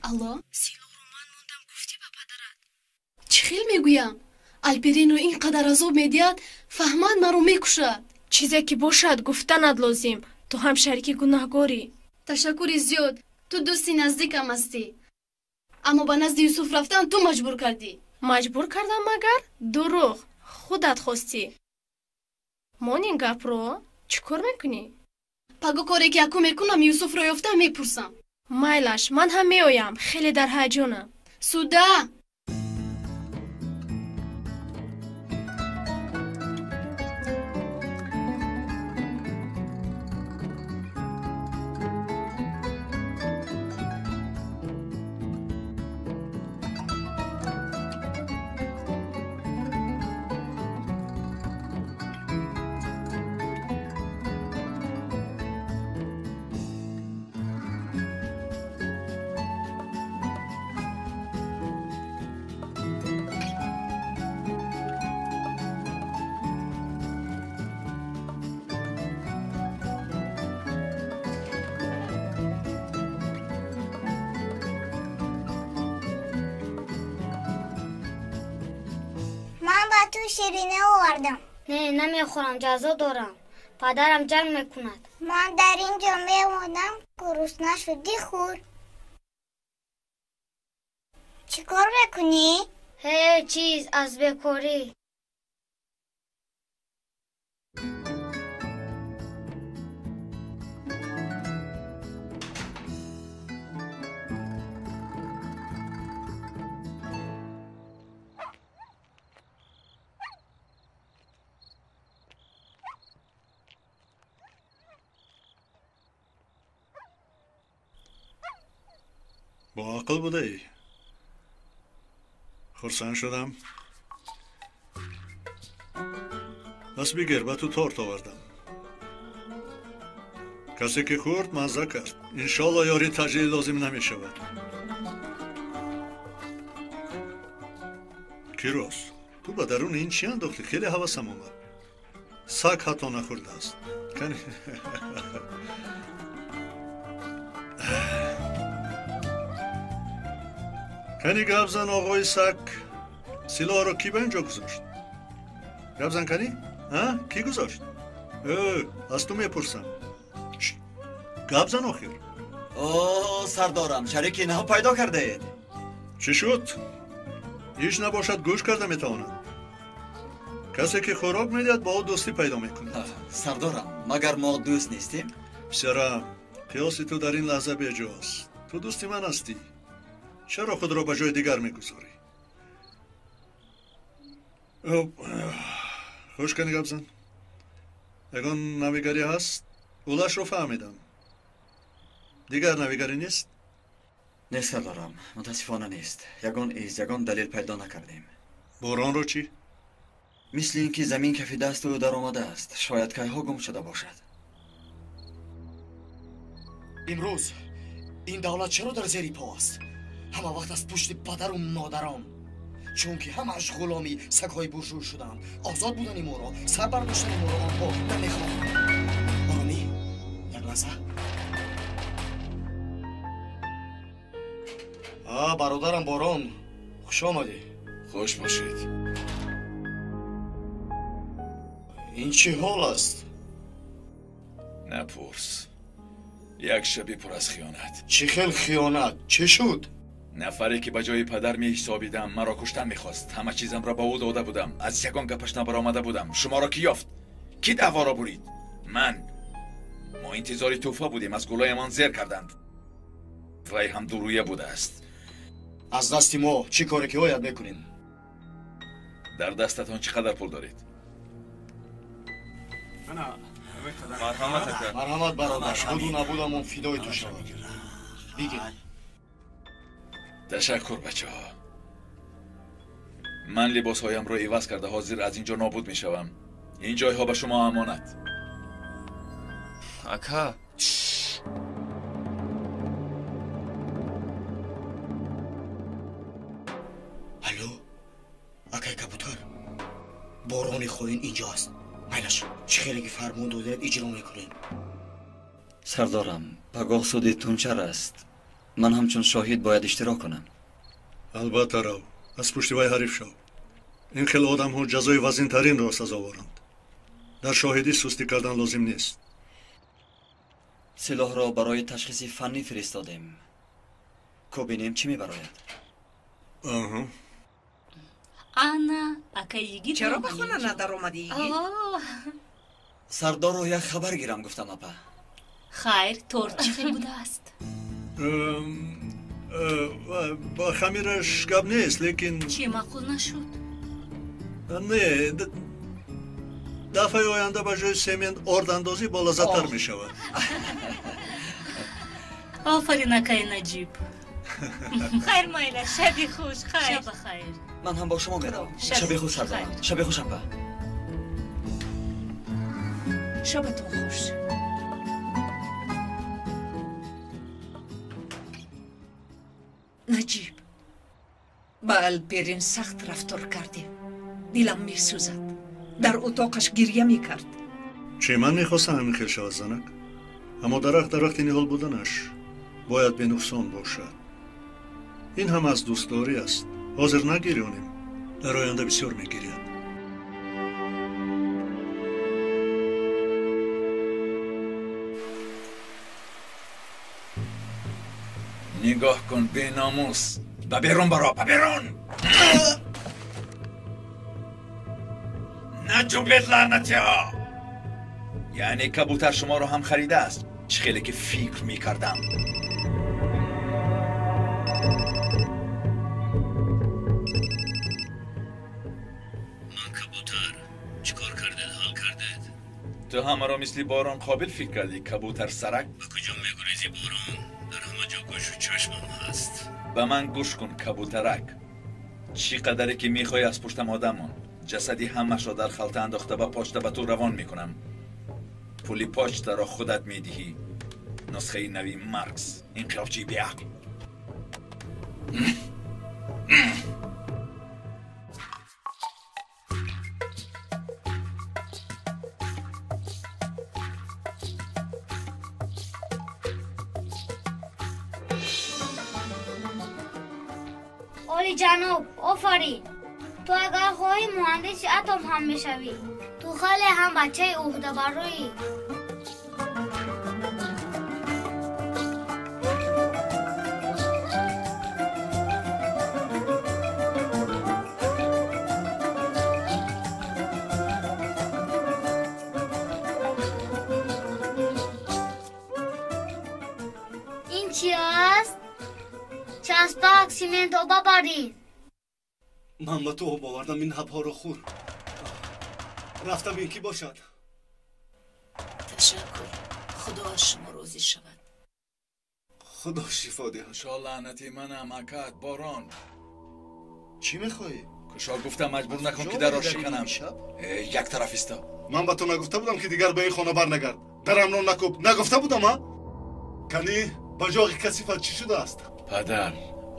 Speaker 1: Алло?
Speaker 9: Силоҳро ман мондам, гуфтӣ ба падарат?
Speaker 1: Чӣ хел мегӯям? Алперинро ин қадар азоб медиҳад, фаҳмад маро мекушад.
Speaker 9: Чизе ки бошад, гуфтанат лозим. Ту ҳам шарики гунаҳгорӣ.
Speaker 1: Ташаккури зиёд, ту дӯсти наздикам ҳастӣ. Аммо ба назди Юсуф рафтан ту маҷбур кардӣ.
Speaker 9: Маҷбур кардам магар? Дурӯғ, худат хостӣ. Мон ин гапро чӣ кор мекунӣ?
Speaker 1: Паго коре ки яку мекунам, Юсуфро ёфта мепурсам.
Speaker 9: Майлаш, ман ҳам меоям, хеле дар ҳаяҷонам.
Speaker 1: Суда!
Speaker 3: Ширинӣ овардам. Не, намехӯрам, ҷазо дорам. Падарам ҷанг мекунад. Ман дар ин ҷо мемонам, гурусна шудӣ, хӯр. Чӣ кор мекунӣ? Ҳеҷ чиз, аз бекорӣ.
Speaker 7: Бо ақл будаӣ. Хурсанд шудам. Пас бигир, ба ту торт овардам. Касе ки хӯрд, мазза кард. Иншоалло ёри таҷлил лозим намешавад. Кирос, ту ба даруни ин чӣ андохтӣ? Хеле ҳавасам омад. Саг ҳатто нахӯрдааст. Кани гап зан, оғои саг. Силоҳро кӣ ба ин ҷо гузошт? Гап зан, кани? Кӣ гузошт? Аз ту мепурсам. Гап зан охир.
Speaker 6: О, сардорам, шарики нав пайдо кардаед.
Speaker 7: Чӣ шуд? Ҳеҷ набошад, гӯш карда метавонад. Касе ки хӯрок медиҳад, бо ӯ дӯстӣ пайдо мекунад.
Speaker 6: Сардорам, магар мо дӯст нестем?
Speaker 7: Писарам, қиёси ту дар ин лаҳза беҷост. Ту дӯсти ман ҳастӣ. Чаро худро ба ҷои дигар мегузорӣ? Хуш кани, гап зан. Ягон навигарӣ ҳаст? Улашро фаҳмидам. Дигар навигарӣ нест?
Speaker 6: Нест, сардорам, мутаассифона нест. Ягон из, ягон далел пайдо накардем.
Speaker 7: Боронро чӣ?
Speaker 6: Мисли ин ки замин кафи дасту ӯ даромадааст. Шояд кайҳо гум шуда бошад.
Speaker 17: Имрӯз ин давлат чаро дар зери по аст? Ҳама вақт аз пушти падару модарон, чунки ҳамааш ғуломи сагҳои буржуй шудаанд. Озод будани моро, сар бардоштани моро онҳо намехоҳанд. Оромӣ, як лаҳза. Бародарам Борон, хуш омадӣ.
Speaker 14: Хуш бошед.
Speaker 17: Ин чӣ ҳол аст?
Speaker 14: Напурс. Як шаби пур аз хиёнат.
Speaker 17: Чӣ хел хиёнат? Чӣ шуд?
Speaker 14: Нафаре ки ба ҷои падар меҳисобидам, маро куштан мехост. Ҳама чизамро ба ӯ дода будам. Аз ягон гапаш набаромада будам. Шуморо кӣ ёфт? Кӣ даъворо бурид? Ман. Мо интизори тӯҳфа будем, аз гулоямон зер карданд. Вай ҳам дурӯя будааст.
Speaker 17: Аз дасти мо чӣ коре ки ояд мекунем?
Speaker 14: Дар дастатон чӣ қадар пул доред?
Speaker 18: Марҳамат ака.
Speaker 17: Марҳамат бародар, буду набудамон фидои ту шавад. Бигир.
Speaker 14: Ташаккур бачаҳо. Ман либосҳоямро иваз карда ҳозир аз ин ҷо нобуд мешавам. Ин ҷойҳо ба шумо амонат.
Speaker 18: Ака.
Speaker 17: Алло, акай Кабутар, борони хоин инҷо аст. Майлаш, чӣ хеле ки фармон додед иҷро мекунем.
Speaker 6: Сардорам, пагоҳ суди тунчар аст. Ман ҳамчун шоҳид бояд иштирок кунам.
Speaker 7: Албатта рав, аз пушти вай ҳариф шав. Ин хел одамҳо ҷазои вазинтаринро сазоворанд. Дар шоҳидӣ сустӣ кардан лозим нест.
Speaker 6: Силоҳро барои ташхиси фаннӣ фиристодем. Ко бинем чӣ мебарояд.
Speaker 2: Ана, акай йигит.
Speaker 8: Чаро ба хона надаромадӣ, йигит?
Speaker 6: Сардорро як хабар гирам гуфтам, апа.
Speaker 2: Хайр, торт чӣ хел будааст?
Speaker 7: Ба хамираш гап нест, лекин
Speaker 2: чӣ маъқул нашуд?
Speaker 7: Не, дафъаи оянда ба ҷои семент ордандозӣ болаззаттар мешавад.
Speaker 2: Офарин, акай Наҷиб. Хайр, майла, шаби хуш, хайр. Шаба хайр.
Speaker 6: Ман ҳам бо шумо меравам. Шаби хуш, сардорам. Шаби хуш, апа.
Speaker 8: Шабатон хуш. Наҷиб, ба Алперин сахт рафтор кардем. Дилам месӯзад. Дар утоқаш гирья мекард.
Speaker 7: Чӣ ман мехостам ҳамин хел шавад, занак. Аммо дарахт дарахти ниҳол буданаш бояд бенуқсон бошад. Ин ҳам аз дӯстдорӣ аст. Ҳозир нагирёнем, дар оянда бисёр мегиряд.
Speaker 14: Нигоҳ кун, беномус! Ба берун баро, ба берун! Наҷунбед, лаънатиҳо! Яъне кабутар шуморо ҳам харидааст. Чӣ хеле ки фикр мекардам.
Speaker 13: Ман кабутар. Чӣ кор кардед, ҳал кардед?
Speaker 14: Ту ҳамаро мисли борон қобил фикр кардӣ, кабутар сарак?
Speaker 13: Ба куҷо мегурезӣ, борон? Дар ҳама ҷо гӯшу чашмам ҳаст.
Speaker 14: Ба ман гӯш кун, кабутарак. Чӣ қадаре ки мехоҳӣ аз пуштам одам мон. Ҷасади ҳамашро дар халта андохта ба почта ба ту равон мекунам. Пули почтаро худат медиҳӣ. Нусхаи нави Маркс, инқилобчии беақл.
Speaker 3: Олиҷаноб, офарин! Ту агар хоҳӣ муҳандиси атом ҳам мешавӣ. Ту хеле ҳам бачаи ӯҳдабарӯӣ. Ин чи аст? Часпак, симент оба барин.
Speaker 11: Ман ба ту об овардам, ин ҳабҳоро хӯр. Рафтам, ин кӣ бошад?
Speaker 12: Ташаккур. Худо аз шумо розӣ шавад.
Speaker 11: Худо шифо диҳад.
Speaker 14: Кушо лаънати манам, акат, борон.
Speaker 17: Чӣ мехоҳӣ?
Speaker 14: Кушо гуфтам, маҷбур накун ки дарро шиканам. Як тараф исто.
Speaker 11: Ман ба ту нагуфта будам, ки дигар ба ин хона барнагард. Дарамро накӯб. Нагуфта будам, а? Кани, ба ҷоғи касифат чӣ шудааст?
Speaker 14: Падар,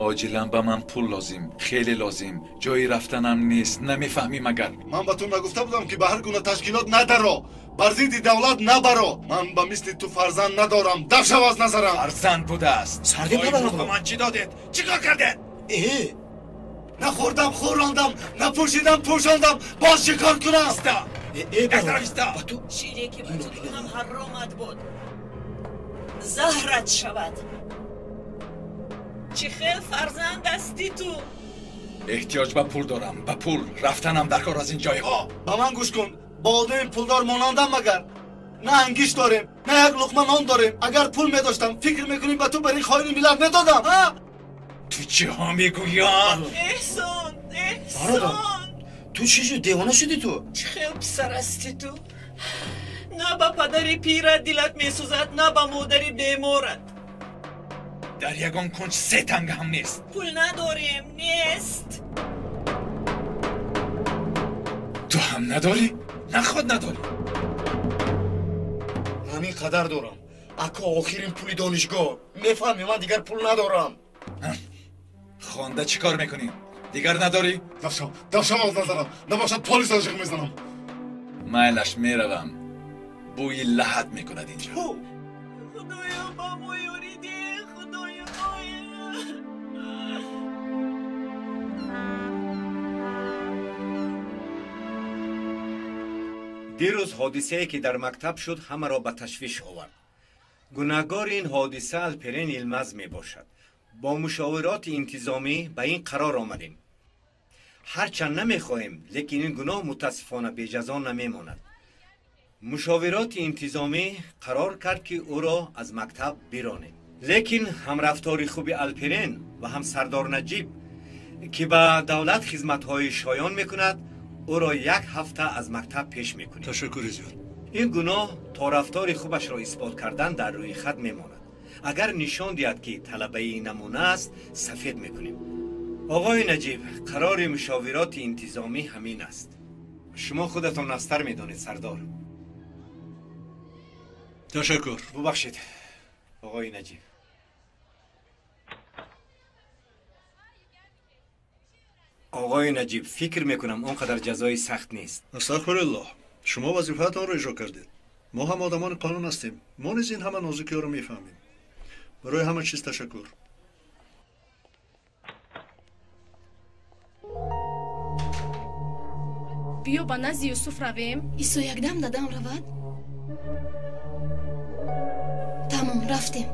Speaker 14: оҷилан ба ман пул лозим, хеле лозим. Ҷои рафтанам нест, намефаҳмӣ магар?
Speaker 11: Ман ба ту нагуфта будам, ки ба ҳар гуна ташкилот надаро, бар зидди давлат набаро. Ман ба мисли ту фарзанд надорам. Даф шав аз назарам.
Speaker 14: Фарзанд будааст.
Speaker 17: Сарди падарам.
Speaker 14: Ба ман чӣ додед? Чӣ кор кардед?
Speaker 11: Нахӯрдам, хӯрондам, напӯшидам, пӯшондам. Боз чӣ кор кунам?
Speaker 14: Иста! Як тараф иста!
Speaker 8: Шире ки ба ту додам ҳаромат буд. Заҳрат шавад. Чӣ хел фарзанд ҳастӣ ту?
Speaker 14: Эҳтиёҷ ба пул дорам, ба пул. Рафтанам дар кор аз ин ҷойҳо.
Speaker 11: Ба ман гӯш кун, бо одами пулдор монандам магар? На ангишт дорем, на як луқма нон дорем. Агар пул медоштам, фикр мекунӣ ба ту бар ин хоини миллат медодам?
Speaker 14: Ту чиҳо мегӯӣ?
Speaker 8: Эҳсон, Эҳсон,
Speaker 17: ту чӣ шуд? Девона шудӣ ту?
Speaker 8: Чӣ хел писар ҳастӣ ту? На ба падари пират дилат месӯзад, на ба модари беморат.
Speaker 14: Дар ягон кунҷ се танга ҳам нест.
Speaker 8: Пул надорем, нест.
Speaker 14: Ту ҳам надорӣ, на худ надорӣ.
Speaker 17: Ҳамин қадар дорам. Ако, охирин пули донишгоҳ. Мефаҳмӣ, ман дигар пул надорам.
Speaker 14: Хонда чӣ кор мекунӣ? Дигар надорӣ?
Speaker 19: Дафшам, дафшам аз назарам. Набошад полисро жиғ мезанам.
Speaker 14: Майлаш, меравам. Бӯи лаҳат мекунад инҷо.
Speaker 8: Худоё, ба мо ёрӣ деҳ, Худоё.
Speaker 5: Дирӯз ҳодисае ки дар мактаб шуд, ҳамаро ба ташвиш овард. Гунаҳгори ин ҳодиса Алперен Йилмаз мебошад. Бо мушовироти интизомӣ ба ин қарор омадем. Ҳарчанд намехоҳем, лекин ин гуноҳ мутаассифона беҷазо намемонад. Мушовироти интизомӣ қарор кард, ки ӯро аз мактаб биронем. Лекин ҳамрафтори хуби Алперен ва ҳам сардор Наҷиб, ки ба давлат хизматҳои шоён мекунад, ӯро як ҳафта аз мактаб пеш мекунем.
Speaker 7: Ташаккури зиёд.
Speaker 5: Ин гуноҳ то рафтори хубашро исбот кардан дар рӯи хат мемонад. Агар нишон диҳад, ки талабаи намуна аст, сафед мекунем. Оғои Наҷиб, қарори мушовироти интизомӣ ҳамин аст. Шумо худатон настар медонед, сардор.
Speaker 7: Ташаккур.
Speaker 5: Бубахшед, оғои Наҷиб. Оғои Наҷиб, фикр мекунам он қадар ҷазои сахт нест.
Speaker 7: Астағфируллоҳ, шумо вазифаатонро иҷро кардед. Мо ҳам одамони қонун ҳастем. Мо низ ин ҳама нозукиҳоро мефаҳмем. Барои ҳама чиз ташаккур.
Speaker 9: Биё ба назди Юсуф равем.
Speaker 1: Исо якдам дадам равад? Тамом, рафтем.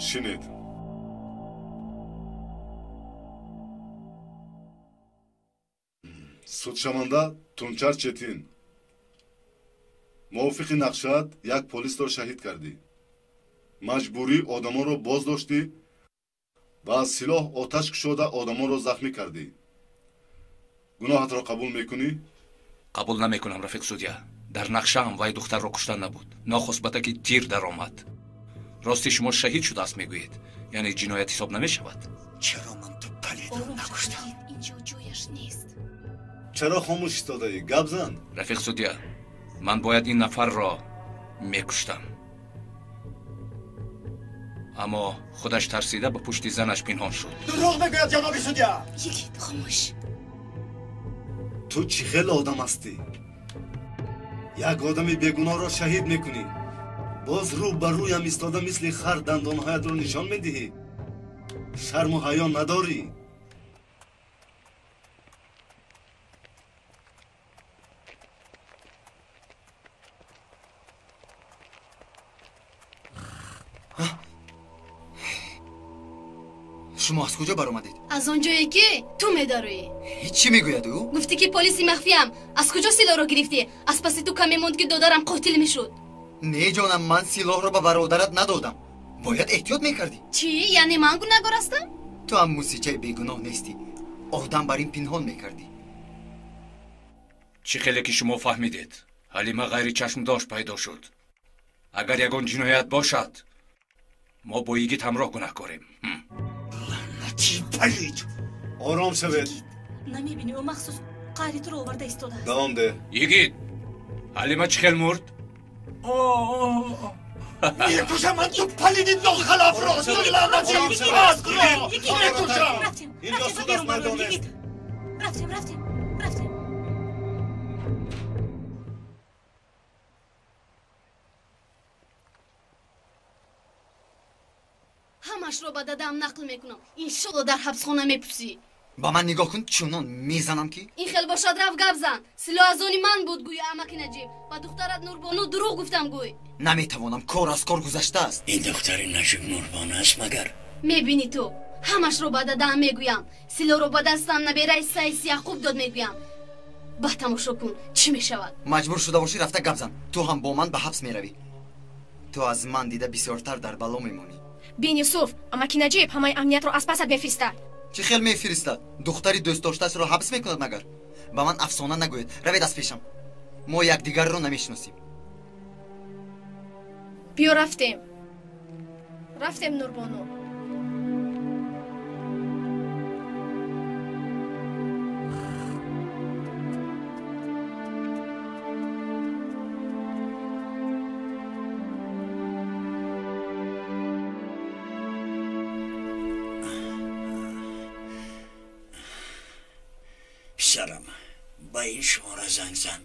Speaker 19: Шинед. Судшаванда Тунчар Четин, мувофиқи нақшаат як полисро шаҳид кардӣ. Маҷбурӣ одамонро боздоштӣ ва аз силоҳ оташ кушода одамонро захмӣ кардӣ. Гуноҳатро қабул мекунӣ?
Speaker 4: Қабул намекунам, рафиқ судя. Дар нақшаам вай духтарро куштан набуд. Нохост ба таки тир даромад. Рости шумо шаҳид шудааст мегӯед, яъне ҷиноят ҳисоб намешавад.
Speaker 5: Чаро ман ту палидро накуштам?
Speaker 1: Инҷо ҷояш нест.
Speaker 11: Чаро хомӯш истодаӣ? Гап зан.
Speaker 4: Рафиқ судя, ман бояд ин нафарро мекуштам, аммо худаш тарсида ба пушти занаш пинҳон шуд.
Speaker 17: Дурӯғ мегӯяд, ҷаноби судя.
Speaker 1: Йигит, хомӯш.
Speaker 11: Ту чӣ хел одам ҳастӣ? Як одами бегуноҳро шаҳид мекунӣ, боз рӯ ба рӯям истода мисли хар дандонҳоятро нишон медиҳӣ. Шарму ҳаё надорӣ.
Speaker 17: Шумо аз куҷо баромадед?
Speaker 1: Аз он ҷое ки ту медароӣ.
Speaker 17: Чӣ мегӯяд ӯ?
Speaker 1: Гуфтӣ ки полиси махфиям. Аз куҷо силоҳро гирифтӣ? Аз паси ту каме монд, ки додарам қотил мешуд.
Speaker 17: Не ҷонам, ман силоҳро ба бародарат надодам. Бояд эҳтиёт мекардӣ.
Speaker 1: Чӣ? Яъне ман гунаҳгор ҳастам?
Speaker 17: Ту ҳам мусичаи бегуноҳ нестӣ. Одам бар ин пинҳон мекардӣ.
Speaker 4: Чӣ хеле ки шумо фаҳмидед, Ҳалима ғайри чашмдошт пайдо шуд. Агар ягон ҷиноят бошад, мо бо йигит ҳамроҳ гунаҳкорем.
Speaker 17: Лаънати палид!
Speaker 11: Ором шавед.
Speaker 2: Намебинӣ, ӯ махсус қаҳри туро оварда истодааст.
Speaker 11: Давом деҳ.
Speaker 4: Йигит, Ҳалима чӣ хел мурд?
Speaker 17: Мекушам ман ту палиди нохалафро, ту лаънати асбро мекушам.
Speaker 11: Инҷо суд аст, майдон нест.
Speaker 2: Рафтем, рафтем, рафтем.
Speaker 1: Ҳамашро ба дадам нақл мекунам. Иншолло дар ҳабсхона мепусӣ.
Speaker 17: Ба ман нигоҳ кун, чунон мезанам ки.
Speaker 1: Ин хел бошад, рафт гап зан. Силоҳ аз они ман буд, гӯй амаки Наҷиб. Ба духтарат Нурбону дурӯғ гуфтам, гӯй.
Speaker 17: Наметавонам, кор аз кор гузаштааст.
Speaker 20: Ин духтари Наҷиб Нурбону аст магар?
Speaker 1: Мебинӣ ту, ҳамашро ба дадам мегӯям. Силоҳро ба дастам набераи Сайс Яқуб дод, мегӯям. Ба тамошо кун, чӣ мешавад.
Speaker 17: Маҷбур шуда бошӣ, рафта гап зан. Ту ҳам бо ман ба ҳабс меравӣ. Ту аз ман дида бисёртар дар бало мемонӣ.
Speaker 9: Бин Юсуф, амаки Наҷиб ҳамаи амниятро аз пасат мефиристад.
Speaker 17: Чӣ хел мефиристад? Духтари дӯстдоштаашро ҳабс мекунад магар? Ба ман афсона нагӯед. Равед аз пешам. Мо якдигарро намешиносем.
Speaker 9: Биё рафтем. Рафтем, Нурбону.
Speaker 20: Писарам, ба ин шумора занг зан.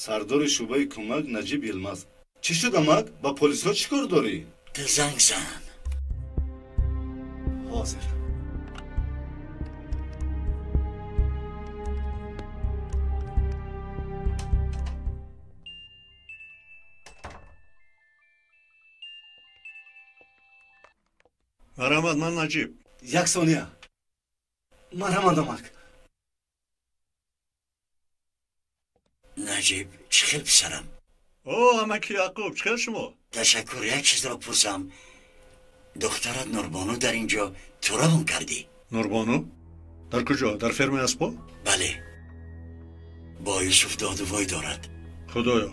Speaker 19: Сардори шӯъбаи кӯмак Наҷиб Йилмаз. Чӣ шуд, амак? Ба полисҳо чӣ кор дорӣ?
Speaker 20: Ту занг зан.
Speaker 19: Ҳозир.
Speaker 7: Марҳамат, ман Наҷиб.
Speaker 11: Як сония. Марҳамат, амак.
Speaker 20: Наҷиб, чӣ хел писарам?
Speaker 7: О, амаки Яқуб, чӣ хел шумо?
Speaker 20: Ташаккур, як чизро пурсам. Духтарат Нурбону дар ин ҷо ту равон кардӣ?
Speaker 7: Нурбону? Дар куҷо? Дар фермаи аспо?
Speaker 20: Бале. Бо Юсуф доду вой дорад.
Speaker 7: Худоё,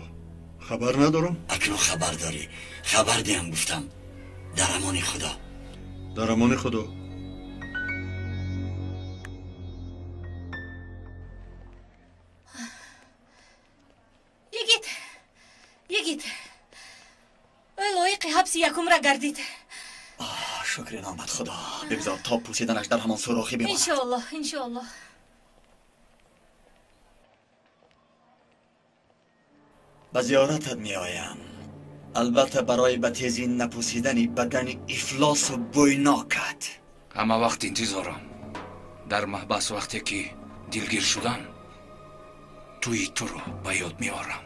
Speaker 7: хабар надорам?
Speaker 20: Акнун хабар дорӣ. Хабар диҳам гуфтам. Дар амони Худо.
Speaker 7: Дар амони Худо.
Speaker 2: Йигит, йигит, ӯ лоиқи ҳабси якумра гардид.
Speaker 6: Шукри номат Худо. Бигзор то пӯсиданаш дар ҳамон сурохӣ бимонад.
Speaker 2: Иншоаллоҳ, иншоаллоҳ.
Speaker 6: Ба зиёратат меоям. Албатта барои ба тезӣ напӯсидани бадани ифлосу бӯйнокат.
Speaker 4: Ҳама вақт интизорам. Дар маҳбас вақте ки дилгир шудам, тӯи туро ба ёд меорам.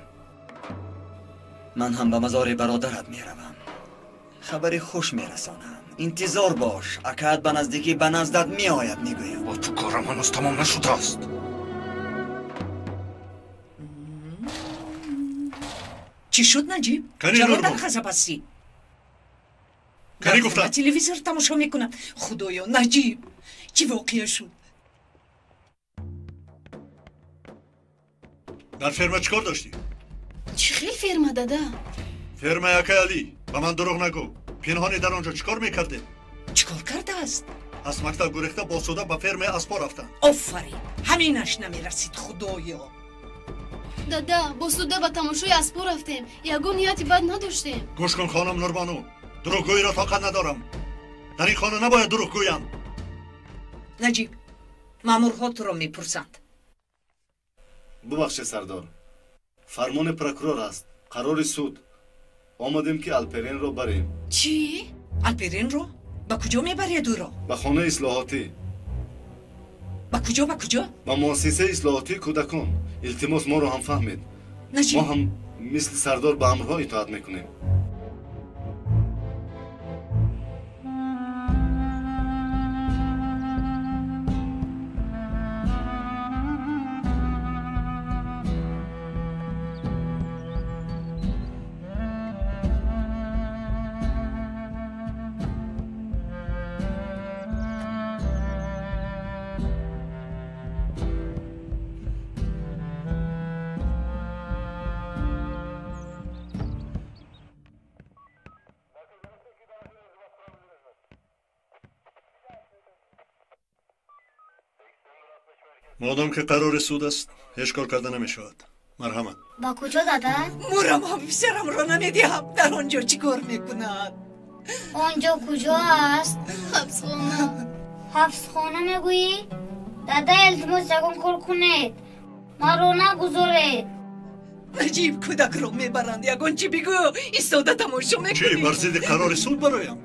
Speaker 6: Ман ҳам ба мазори бародарат меравам. Хабари хуш мерасонам. Интизор бош, акаат ба наздикӣ ба наздат меояд, мегӯям.
Speaker 4: Бо ту корам ҳанӯз тамом нашудааст.
Speaker 8: Чӣ шуд, Наҷиб? Чаро дар ғазаб ҳастӣ?
Speaker 7: Кани гуфтам?
Speaker 8: Телевизор тамошо мекунам. Худоё, Наҷиб, чӣ воқеа шуд?
Speaker 7: Дар ферма чӣ кор доштӣ?
Speaker 1: Чӣ хел ферма, дада?
Speaker 7: Фермаи акай Алӣ. Ба ман дурӯғ нагӯ. Пинҳонӣ дар он ҷо чӣ кор мекардед?
Speaker 8: Чӣ кор кардааст?
Speaker 7: Аз мактаб гурехта бо суда ба фермаи аспо рафтанд.
Speaker 8: Офарин, ҳаминаш намерасид, худоё.
Speaker 1: Дада, бо суда ба тамошои аспо рафтем. Ягон нияти бад надоштем.
Speaker 7: Гӯш кун, хонум Нурбону, дурӯғгӯиро тоқат надорам. Дар ин хона набояд дурӯғ гӯям.
Speaker 8: Наҷиб, маъмурҳо туро мепурсанд.
Speaker 19: Бубахшед, сардор. Фармони прокурор аст. Қарори суд. Омадем ки Алперенро барем.
Speaker 1: Чӣ?
Speaker 8: Алперенро? Ба куҷо мебаред ӯро?
Speaker 19: Ба хонаи ислоҳотӣ.
Speaker 8: Ба куҷо, ба куҷо?
Speaker 19: Ба муассисаи ислоҳотии кӯдакон. Илтимос, моро ҳам фаҳмед.
Speaker 8: Наҷиб,
Speaker 19: мо ҳам мисли сардор ба амрҳо итоат мекунем.
Speaker 7: Модом ки қарори суд аст, ҳеҷ кор карда намешавад. Марҳамат.
Speaker 3: Ба куҷо, дада?
Speaker 8: Мурам ҳам писарамро намедиҳам. Дар он ҷо чӣ кор мекунад?
Speaker 3: Он ҷо куҷо аст?
Speaker 1: Ҳабсхона.
Speaker 3: Ҳабсхона мегӯӣ? Дада, илтимос, ягон кор кунед. Маро нагузоред.
Speaker 8: Наҷиб, кӯдакро мебаранд. Ягон чӣ бигӯ. Истода тамошо мекунӣ.
Speaker 7: Чӣ, бар зидди қарори суд бароям?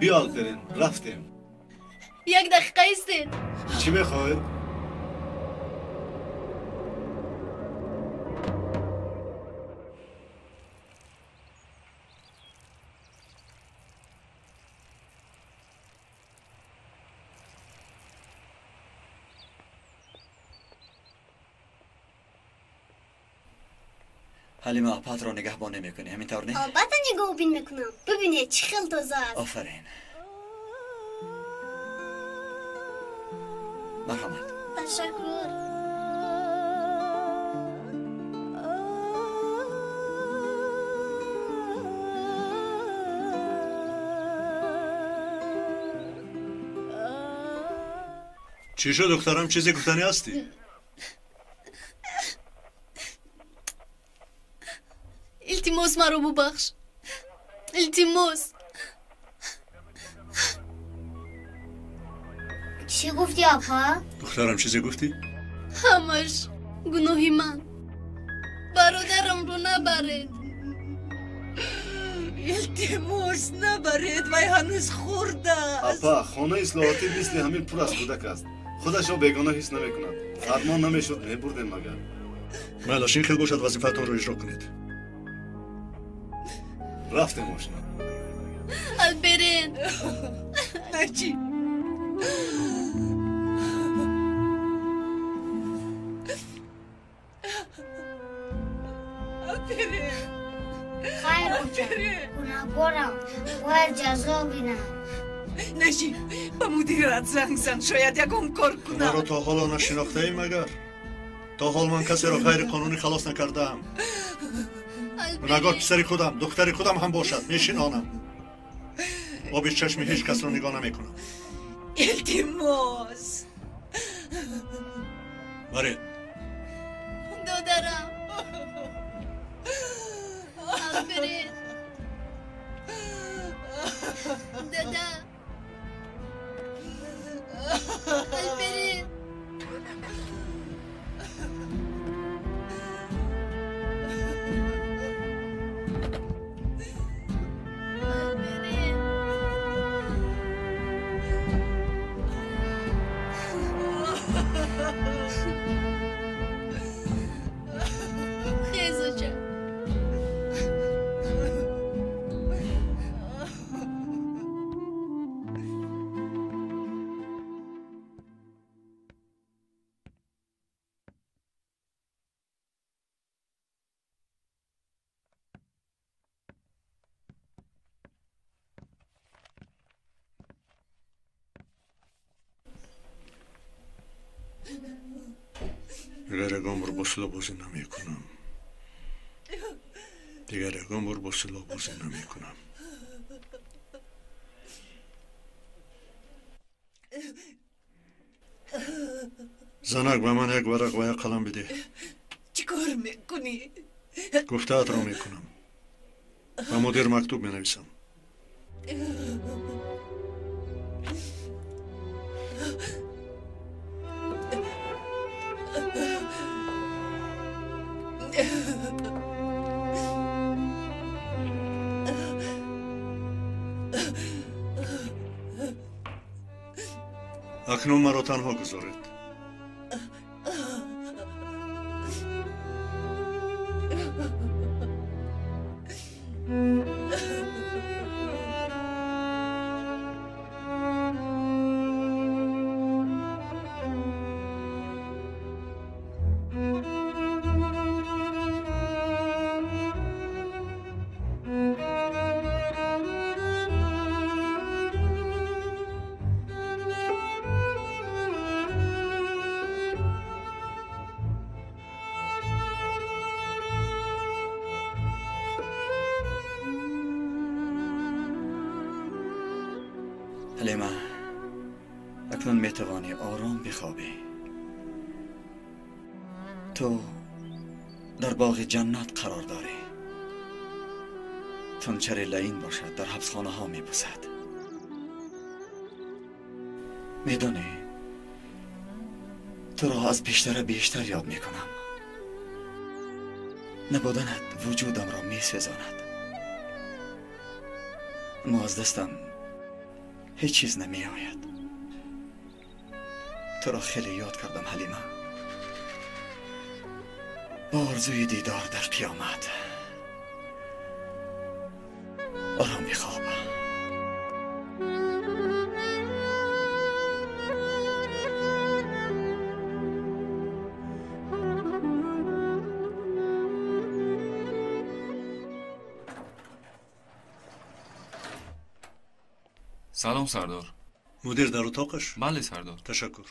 Speaker 11: Биё, Алперен, рафтем.
Speaker 1: Як дақиқа истед.
Speaker 11: Чӣ мехоҳед?
Speaker 6: Ҳалима, апатро нигаҳбонӣ мекунӣ, ҳамин тавр не?
Speaker 3: Албатта нигаҳбон мекунам. Бибинед, чӣ хел тоза аст.
Speaker 6: Офарин. Марҳамат.
Speaker 3: Ташаккур.
Speaker 7: Чӣ шуд, духтарам, чизе гуфтанӣ ҳастӣ?
Speaker 1: Илтимос, маро бубахш. Илтимос.
Speaker 3: Чӣ гуфтӣ, апа?
Speaker 7: Духтарам, чизе гуфтӣ?
Speaker 1: Ҳамаш гуноҳи ман. Бародарамро набаред.
Speaker 8: Илтимос, набаред, вай ҳанӯз хурд аст.
Speaker 11: Апа, хонаи ислоҳотӣ мисли ҳамин пур аз кӯдак аст. Худашро бегона ҳис намекунад. Фармон намешуд, мебурдем магар.
Speaker 7: Майлаш, ин хел бошад, вазифаатонро иҷро кунед.
Speaker 11: Рафтем, ошно.
Speaker 1: Алперен.
Speaker 8: Наҷиб. Алперен.
Speaker 3: Хайр, оча, гунаҳкорам, бояд ҷазо бинам.
Speaker 8: Наҷиб, ба мудират занг зан, шояд ягон кор кунад.
Speaker 7: Маро то ҳоло нашинохтаӣ магар? То ҳол ман касеро ғайриқонунӣ халос накардаам. Гунаҳгор писари худам, духтари худам ҳам бошад, мешинонам. Оби чашми ҳеҷ касро нигоҳ намекунам.
Speaker 8: Илтимос.
Speaker 7: Баред.
Speaker 1: Додарам. Алперен. Дада. Алперен. Хез, оча.
Speaker 7: Дигар ягон бор бо силоҳ бозӣ намекунам. Дигар ягон бор бо силоҳ бозӣ намекунам. Занак, ба ман як варақ ва як қалам бидеҳ.
Speaker 8: Чӣ кор мекунӣ?
Speaker 7: Гуфтаатро мекунам. Ба мудир мактуб менависам. Акнун маро танҳо гузоред.
Speaker 6: Ҳалима, акнун метавонӣ ором бихобӣ. Ту дар боғи ҷаннат қарор дорӣ. Тунчари лаин бошад, дар ҳабсхонаҳо мебусад. Медонӣ, туро аз пештара бештар ёд мекунам. Набуданат вуҷудамро месӯзонад. Аммо аз дастам ҳеҷ чиз намеояд. Туро хеле ёд кардам, Ҳалима. Бо орзуи дидор дар қиёмат. Ором бихоб.
Speaker 18: Салом, сардор.
Speaker 7: Мудир дар утоқаш?
Speaker 18: Бале, сардор.
Speaker 7: Ташаккур.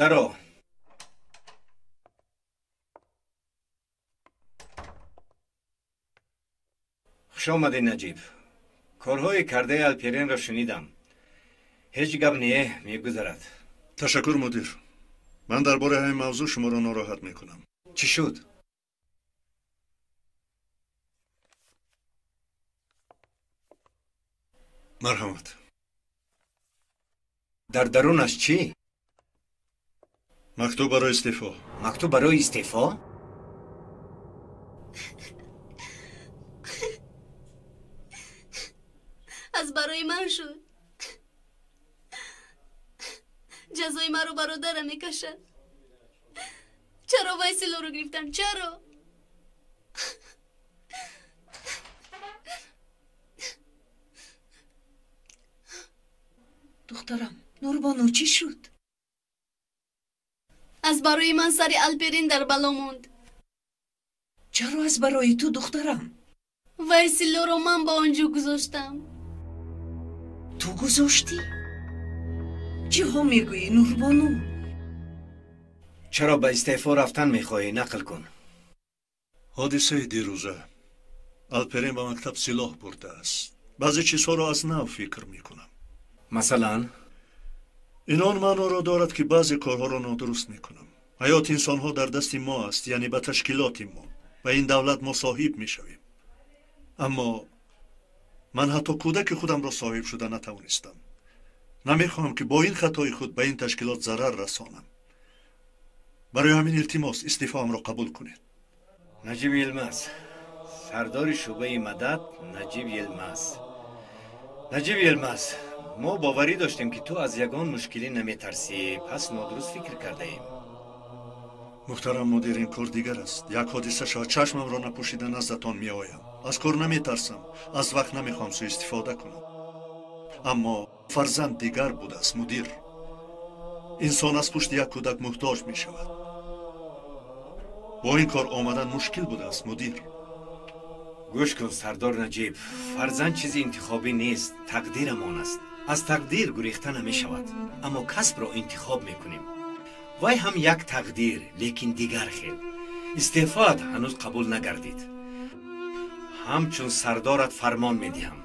Speaker 5: Даро. Хуш омадӣ, Наҷиб. Корҳои кардаи Алперенро шунидам. Ҳеҷ гап не, мегузарад.
Speaker 7: Ташаккур, мудир. Ман дар бораи ҳамин мавзӯъ шуморо нороҳат мекунам.
Speaker 5: Чӣ шуд?
Speaker 7: Марҳамат.
Speaker 5: Дар дарунаш чӣ?
Speaker 7: Мактуб барои истеъфо.
Speaker 5: Мактуб барои истеъфо?
Speaker 1: Аз барои ман шуд. Ҷазои маро бародарам мекашад. Чаро вай силоҳро гирифтам? Чаро?
Speaker 8: Духтарам, Нурбону, чӣ шуд?
Speaker 1: Аз барои ман сари Алперин дар бало монд.
Speaker 8: Чаро аз барои ту, духтарам?
Speaker 1: Вай силоҳро ман ба он ҷо гузоштам.
Speaker 8: Ту гузоштӣ? Чиҳо мегӯӣ, Нурбону?
Speaker 5: Чаро ба истеъфо рафтан мехоҳӣ? Нақл кун.
Speaker 7: Ҳодисаи дирӯза. Алперин ба мактаб силоҳ бурдааст. Баъзе чизҳоро аз нав фикр мекунам.
Speaker 5: Масалан?
Speaker 7: Ин он маъноро дорад, ки баъзе корҳоро нодуруст мекунам. Ҳаёти инсонҳо дар дасти мо аст, яъне ба ташкилоти мо. Ба ин давлат мо соҳиб мешавем. Аммо ман ҳатто кӯдаки худамро соҳиб шуда натавонистам. Намехоҳам, ки бо ин хатои худ ба ин ташкилот зарар расонам. Барои ҳамин илтимос, истеъфоамро қабул кунед.
Speaker 5: Наҷиб Йилмаз, сардори шӯъбаи мадад Наҷиб Йилмаз. Наҷиб Йилмаз, мо боварӣ доштем, ки ту аз ягон мушкилӣ наметарсӣ, пас нодуруст фикр кардаем.
Speaker 7: Муҳтарам мудир, ин кор дигар аст. Як ҳодиса шавад, чашмамро напӯшида наздатон меоям. Аз кор наметарсам, аз вақт намехоҳам суистифода кунам. Аммо фарзанд дигар будааст, мудир. Инсон аз пушти як кӯдак муҳтоҷ мешавад. Бо ин кор омадан мушкил будааст, мудир.
Speaker 5: Гӯш кун, сардор Наҷиб, фарзанд чизи интихобӣ нест, тақдирамон аст. Аз тақдир гурехта намешавад, аммо касбро интихоб мекунем. Вай ҳам як тақдир, лекин дигар хел. Истеъфоат ҳанӯз қабул нагардид. Ҳамчун сардорат фармон медиҳам.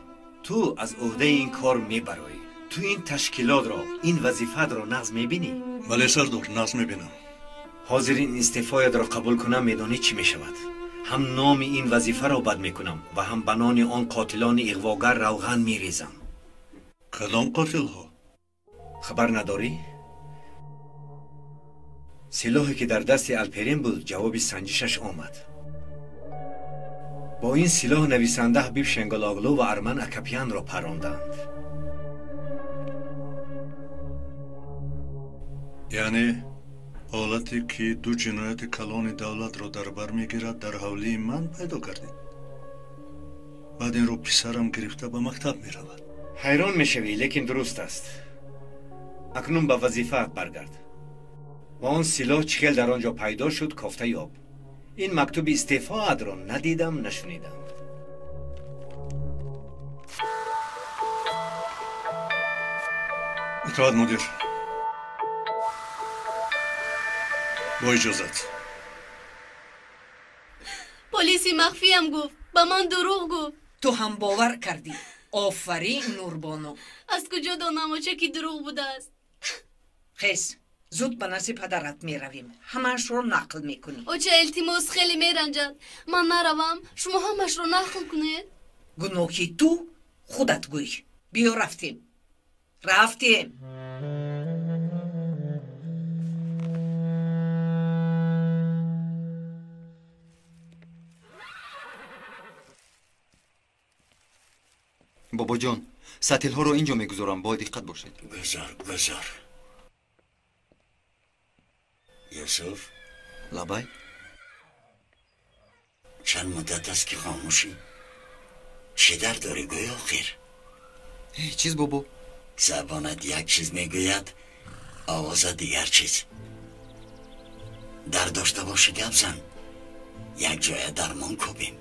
Speaker 5: Ту аз ӯҳдаи ин кор мебароӣ. Ту ин ташкилотро, ин вазифаатро нағз мебинӣ?
Speaker 7: Бале, сардор, нағз мебинам.
Speaker 5: Ҳозир ин истеъфоятро қабул кунам, медонӣ чӣ мешавад? Ҳам номи ин вазифаро бад мекунам ва ҳам ба нони он қотилони иғвогар равған мерезам.
Speaker 7: Кадом қотилҳо?
Speaker 5: Хабар надорӣ? Силоҳе ки дар дасти Алперин буд, ҷавоби санҷишаш омад. Бо ин силоҳ нависанда Ҳабиб Шенгологлу ва Арман Акапянро паронданд.
Speaker 7: Яъне ҳолате ки ду ҷинояти калони давлатро дар бар мегирад, дар ҳавлии ман пайдо кардед. Баъд инро писарам гирифта ба мактаб меравад.
Speaker 5: Ҳайрон мешавӣ, лекин дуруст аст. Акнун ба вазифаат баргард. Ва он силоҳ чӣ хел дар он ҷо пайдо шуд, кофта ёб. Ин мактуби истеъфоатро надидам, нашунидам.
Speaker 7: Итоат, мудир. Бо иҷозат.
Speaker 1: Полиси махфиям гуфт, ба ман дурӯғ гуфт.
Speaker 8: Ту ҳам бовар кардӣ. Офарин, Нурбону.
Speaker 1: Аз куҷо донам, оча, ки дурӯғ будааст?
Speaker 8: Хез, зуд ба назди падарат меравем, ҳамаашро нақл мекунӣ.
Speaker 1: Оча, илтимос, хеле меранҷад. Ман наравам, шумо ҳамаашро нақл кунед.
Speaker 8: Гуноҳи ту худат гӯй. Биё, рафтем, рафтем.
Speaker 6: Бобоҷон, сатилҳоро ин ҷо мегузорам, бояд диққат бошед.
Speaker 20: Гузор, гузор. Юсуф.
Speaker 6: Лабай.
Speaker 20: Чанд муддат аст ки хомӯшӣ. Чӣ дард дорӣ, гӯй охир?
Speaker 6: Ҳеҷ чиз, бобо.
Speaker 20: Забонат як чиз мегӯяд, овозат дигар чиз. Дард дошта бошӣ, гап зан. Як ҷоя дармон кӯбем.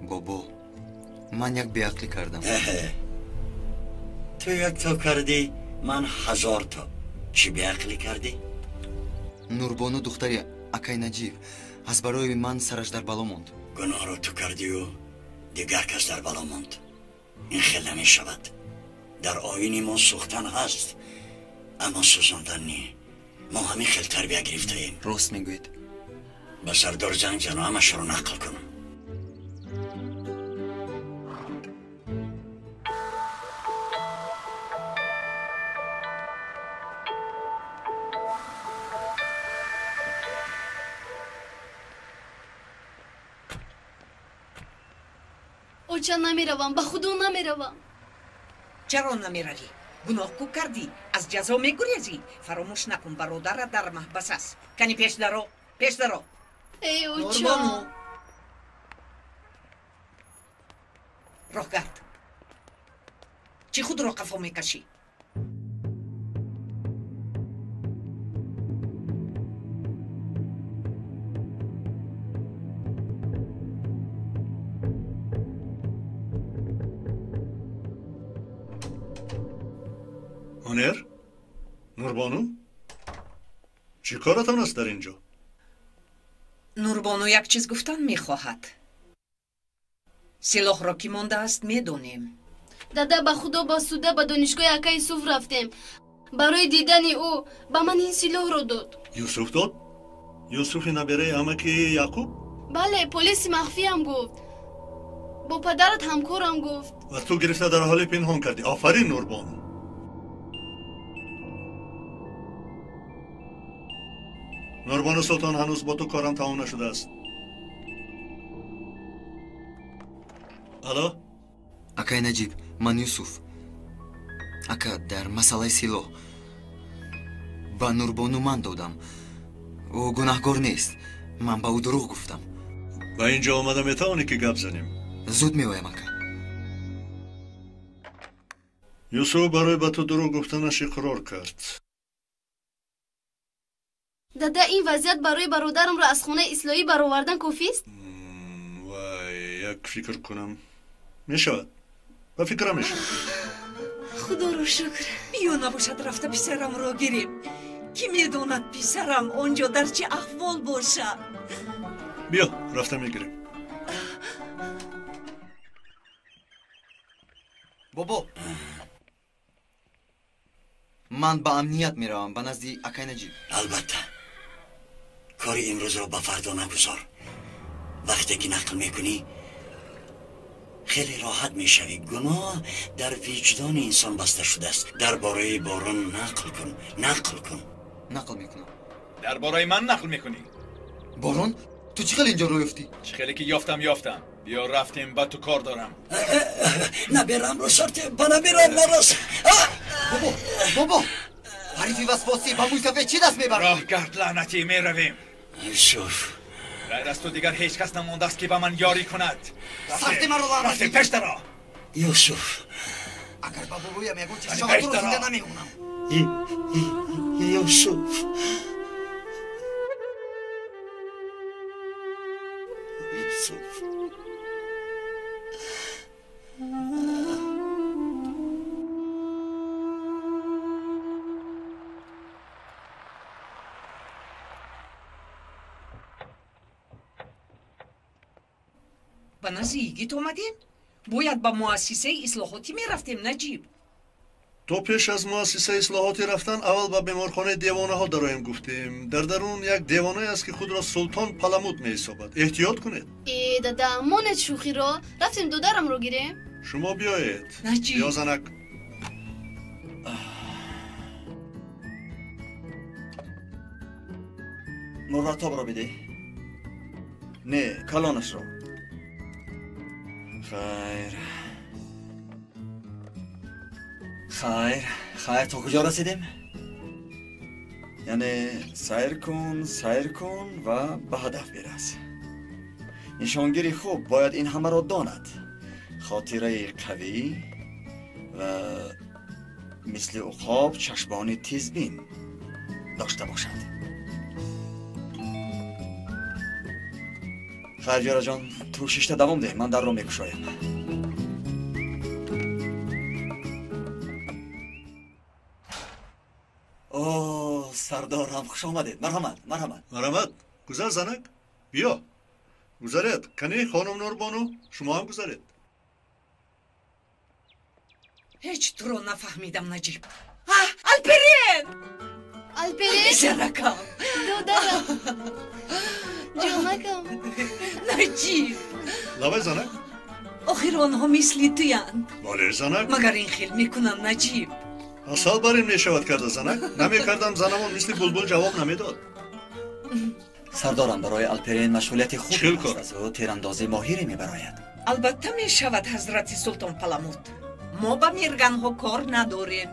Speaker 6: Бобо, ман як беақлӣ кардам.
Speaker 20: Ту як то кардӣ, ман 1000 то. Чӣ беақлӣ кардӣ?
Speaker 6: Нурбону духтари акай Наҷиб аз барои ман сараш дар бало монд.
Speaker 20: Гуноҳро ту кардию дигар кас дар бало монд. Ин хел намешавад. Дар оини мо сӯхтан ҳаст, аммо сӯзондан не. Мо ҳамин хел тарбия гирифтаем.
Speaker 6: Рост мегӯед.
Speaker 20: Ба сардор занг зану, ҳамашро нақл кун.
Speaker 1: Оча, намеравам, ба худо намеравам.
Speaker 8: Чаро намеравӣ? Гуноҳ ку кардӣ, аз ҷазо мегурезӣ. Фаромӯш накун, бародарат дар маҳбас аст. Кани пеш даро, пеш даро.
Speaker 1: Эй, оча.
Speaker 8: Роҳгард, чӣ худро қафо мекашӣ?
Speaker 7: Ҳунер? Нурбону? Чӣ коратон аст дар ин ҷо?
Speaker 8: Нурбону як чиз гуфтан мехоҳад. Силоҳро ки мондааст, медонем.
Speaker 1: Дада, ба худо, ба суда ба донишгоҳи акаи Юсуф рафтем. Барои дидани ӯ ба ман ин силоҳро дод.
Speaker 7: Юсуф дод? Юсуфи набераи амаки Яъқуб?
Speaker 1: Бале, полиси махфиам гуфт. Бо падарат ҳамкорам гуфт.
Speaker 7: Ва ту гирифта дар ҳоли пинҳон кардӣ. Офарин, Нурбону. Нурбону Султон, ҳанӯз бо ту корам тамом нашудааст. Алло?
Speaker 6: Акай Наҷиб, ман Юсуф. Ака, дар масъалаи силоҳ ба Нурбону ман додам. Ӯ гунаҳгор нест. Ман ба ӯ дурӯғ гуфтам.
Speaker 7: Ба ин ҷо омада метавонӣ ки гап занем?
Speaker 6: Зуд меоям, ака.
Speaker 7: Юсуф барои ба ту дурӯғ гуфтанаш иқрор кард.
Speaker 1: Дада, ин вазъият барои бародарамро аз хонаи ислоҳӣ баровардан кофист?
Speaker 7: Вай, як фикр кунам. Мешавад. Ба фикрам мешавад.
Speaker 1: Худоро шукр.
Speaker 8: Биё, набошад, рафта писарамро гирем. Ки медонад писарам он ҷо дар чӣ аҳвол бошад?
Speaker 7: Биё, рафта мегирем.
Speaker 6: Бобо, ман ба амният меравам, ба назди акай Наҷиб.
Speaker 20: Албатта. Кори имрӯзро ба фардо нагузор. Вақте ки нақл мекунӣ, хеле роҳат мешавӣ. Гуноҳ дар виҷдони инсон баста шудааст. Дар бораи борон нақл кун, нақл кун.
Speaker 6: Нақл мекунам.
Speaker 14: Дар бораи ман нақл мекунӣ?
Speaker 6: Борон, ту чӣ хел инҷо рӯ ёфтӣ?
Speaker 14: Чӣ хеле ки ёфтам, ёфтам. Биё, рафтем, ба ту кор дорам.
Speaker 20: Наберамро сарте, ба наберам нарас.
Speaker 6: Бобо, бобо, ҳарифи васвосӣ ба мӯйсафед чӣ даст мебарад?
Speaker 14: Роҳгард, лаънатӣ, меравем.
Speaker 20: Юсуф,
Speaker 14: ғайр аз ту дигар ҳеҷ кас намондааст ки ба ман ёрӣ кунад.
Speaker 6: Сахти маро, лаънатӣ!
Speaker 14: Рафтем, пеш даро.
Speaker 20: Юсуф.
Speaker 17: Агар ба бобоям ягон чиз шавад, туро зинда намемонам.
Speaker 20: Юсуф. Юсуф.
Speaker 8: Ба назди йигит омадем? Бояд ба муассисаи ислоҳотӣ мерафтем, Наҷиб.
Speaker 7: То пеш аз муассисаи ислоҳотӣ рафтан аввал ба беморхонаи девонаҳо дароем гуфтем. Дар дарун як девонае аст, ки худро Султон Паламуд меҳисобад. Эҳтиёт кунед.
Speaker 1: Э, дада, монед шӯхиро. Рафтем додарамро гирем.
Speaker 7: Шумо биёед.
Speaker 8: Наҷиб.
Speaker 7: Ё занак.
Speaker 6: Мурватобро бидеҳ. Не, калонашро. Хайр. Хайр, хайр, то куҷо расидем? Яъне сайр кун, сайр кун ва ба ҳадаф бирас. Нишонгири хуб бояд ин ҳамаро донад. Хотираи қавӣ ва мисли уқоб чашмони тезбин дошта бошад. Хайр, ҷораҷон, ту шишта давом деҳ, ман дарро мекушоям. О, сардорам, хуш омадед. Марҳамат, марҳамат.
Speaker 7: Марҳамат, гузар занак, биё. Гузаред, кани хонум Нурбону, шумо ҳам гузаред.
Speaker 8: Ҳеҷ туро нафаҳмидам, Наҷиб. Алперен!
Speaker 1: Алперен?
Speaker 8: Писаракам!
Speaker 1: Додарам! Ҷонакам!
Speaker 8: Наҷиб!
Speaker 7: Лабай занак.
Speaker 8: Охир онҳо мисли туянд.
Speaker 7: Бале, занак.
Speaker 8: Магар ин хел мекунанд, Наҷиб?
Speaker 7: Асал бар ин мешавад карда, занак. Намекардам, занамон мисли булбул ҷавоб намедод.
Speaker 6: Сардорам, барои Алперен машғулияти хуб аст. Аз ӯ тирандози моҳире мебарояд.
Speaker 8: Албатта мешавад, ҳазрати Султон Паламуд. Мо ба мирганҳо кор надорем.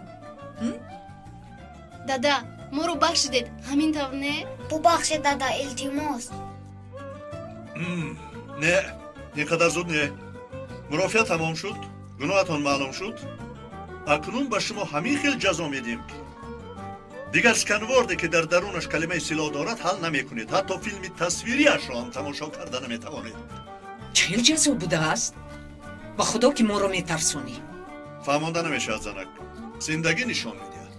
Speaker 1: Дада, моро бахшидед, ҳамин тавр не?
Speaker 3: Бубахшед, дада, илтимос.
Speaker 7: Не, ин қадар зуд не. Мурофиа тамом шуд, гуноҳатон маълум шуд. Акнун ба шумо ҳамин хел ҷазо медиҳем, ки дигар сканворде, ки дар дарунаш калимаи силоҳ дорад, ҳал намекунед. Ҳатто филми тасвириашро ҳам тамошо карда наметавонед.
Speaker 8: Чӣ хел ҷазо будааст? Ба худо, ки моро метарсонӣ.
Speaker 7: Фаҳмонда намешавад, занак. Зиндагӣ нишон медиҳад.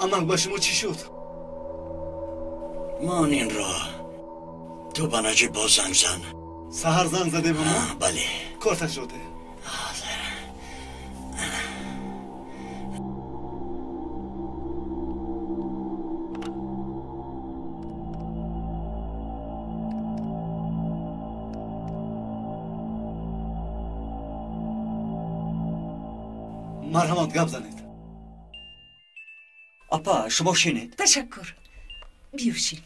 Speaker 11: Амак, ба шумо чӣ шуд?
Speaker 20: Ман инро ту ба Наҷиб боз занг зан.
Speaker 11: Саҳар занг задем ба мо?
Speaker 20: Бале.
Speaker 11: Корташ доде.
Speaker 20: Ҳозир.
Speaker 11: Марҳамат, гап занед.
Speaker 6: Апа, шумо шинед.
Speaker 8: Ташаккур. Биё шин.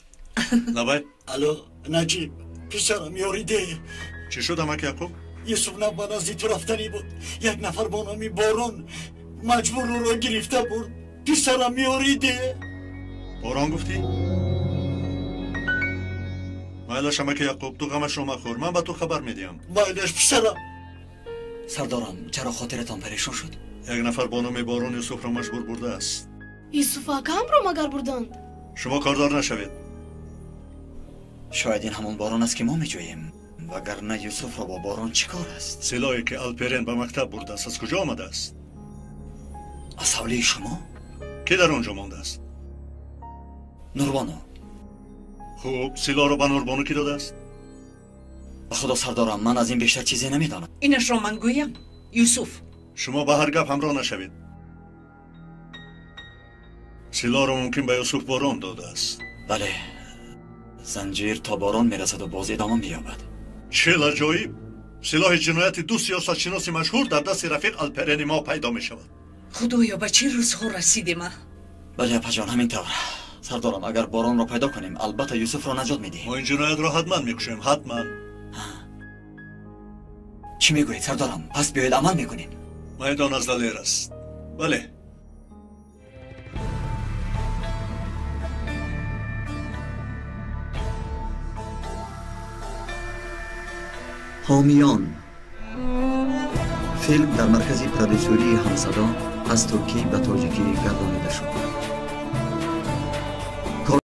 Speaker 7: Лабай.
Speaker 20: Алло, Наҷиб, писарам, ёриде.
Speaker 7: Чӣ шуд, амак Яқуб?
Speaker 20: Юсуф на ба назди ту рафтанӣ буд. Як нафар бо номи Борон маҷбур ӯро гирифта бурд. Писарам, ёриде.
Speaker 7: Борон гуфтӣ? Майлаш, амаки Яқуб, ту ғамашро махӯр. Ман ба ту хабар медиҳам.
Speaker 20: Майлаш, писарам.
Speaker 6: Сардорам, чаро хотиратон парешон шуд?
Speaker 7: Як нафар бо номи Борон Юсуфро маҷбур бурдааст.
Speaker 1: Юсуф акамро магар бурданд?
Speaker 7: Шумо кордор нашавед.
Speaker 6: Шояд ин ҳамон борон аст, ки мо меҷӯем. Вагарна Юсуфро бо борон чӣ кор аст?
Speaker 7: Силоҳе, ки Алперен ба мактаб бурдааст, аз куҷо омадааст?
Speaker 6: Аз ҳавлии шумо?
Speaker 7: Ки дар он ҷо мондааст?
Speaker 6: Нурбону.
Speaker 7: Хуб, силоҳро ба Нурбону кӣ додааст?
Speaker 6: Ба худо, сардорам, ман аз ин бештар чизе намедонам.
Speaker 8: Инашро ман гӯям, Юсуф.
Speaker 7: Шумо ба ҳар гап ҳамроҳ нашавед. Силоҳро мумкин ба Юсуф Борон додааст.
Speaker 6: Бале, занҷир то борон мерасаду боз идома меёбад.
Speaker 7: Чел аҷоиб! Силоҳи ҷинояти ду сиёсатшиноси машҳур дар дасти рафиқ Алперени мо пайдо мешавад.
Speaker 8: Худоё, ба чӣ рӯзҳо расидем, а?
Speaker 6: Бале, апаҷон, ҳамин тавр. Сардорам, агар боронро пайдо кунем, албатта Юсуфро наҷот медиҳем.
Speaker 7: Мо ин ҷиноятро ҳатман мекушем, ҳатман.
Speaker 6: Чӣ мегӯед, сардорам? Пас биёед амал мекунем.
Speaker 7: Майдон аз далер аст. Бале.
Speaker 6: Ҳомиён. Филм дар маркази продюсерии Ҳамсадо аз туркӣ ба тоҷикӣ гардонида шуд.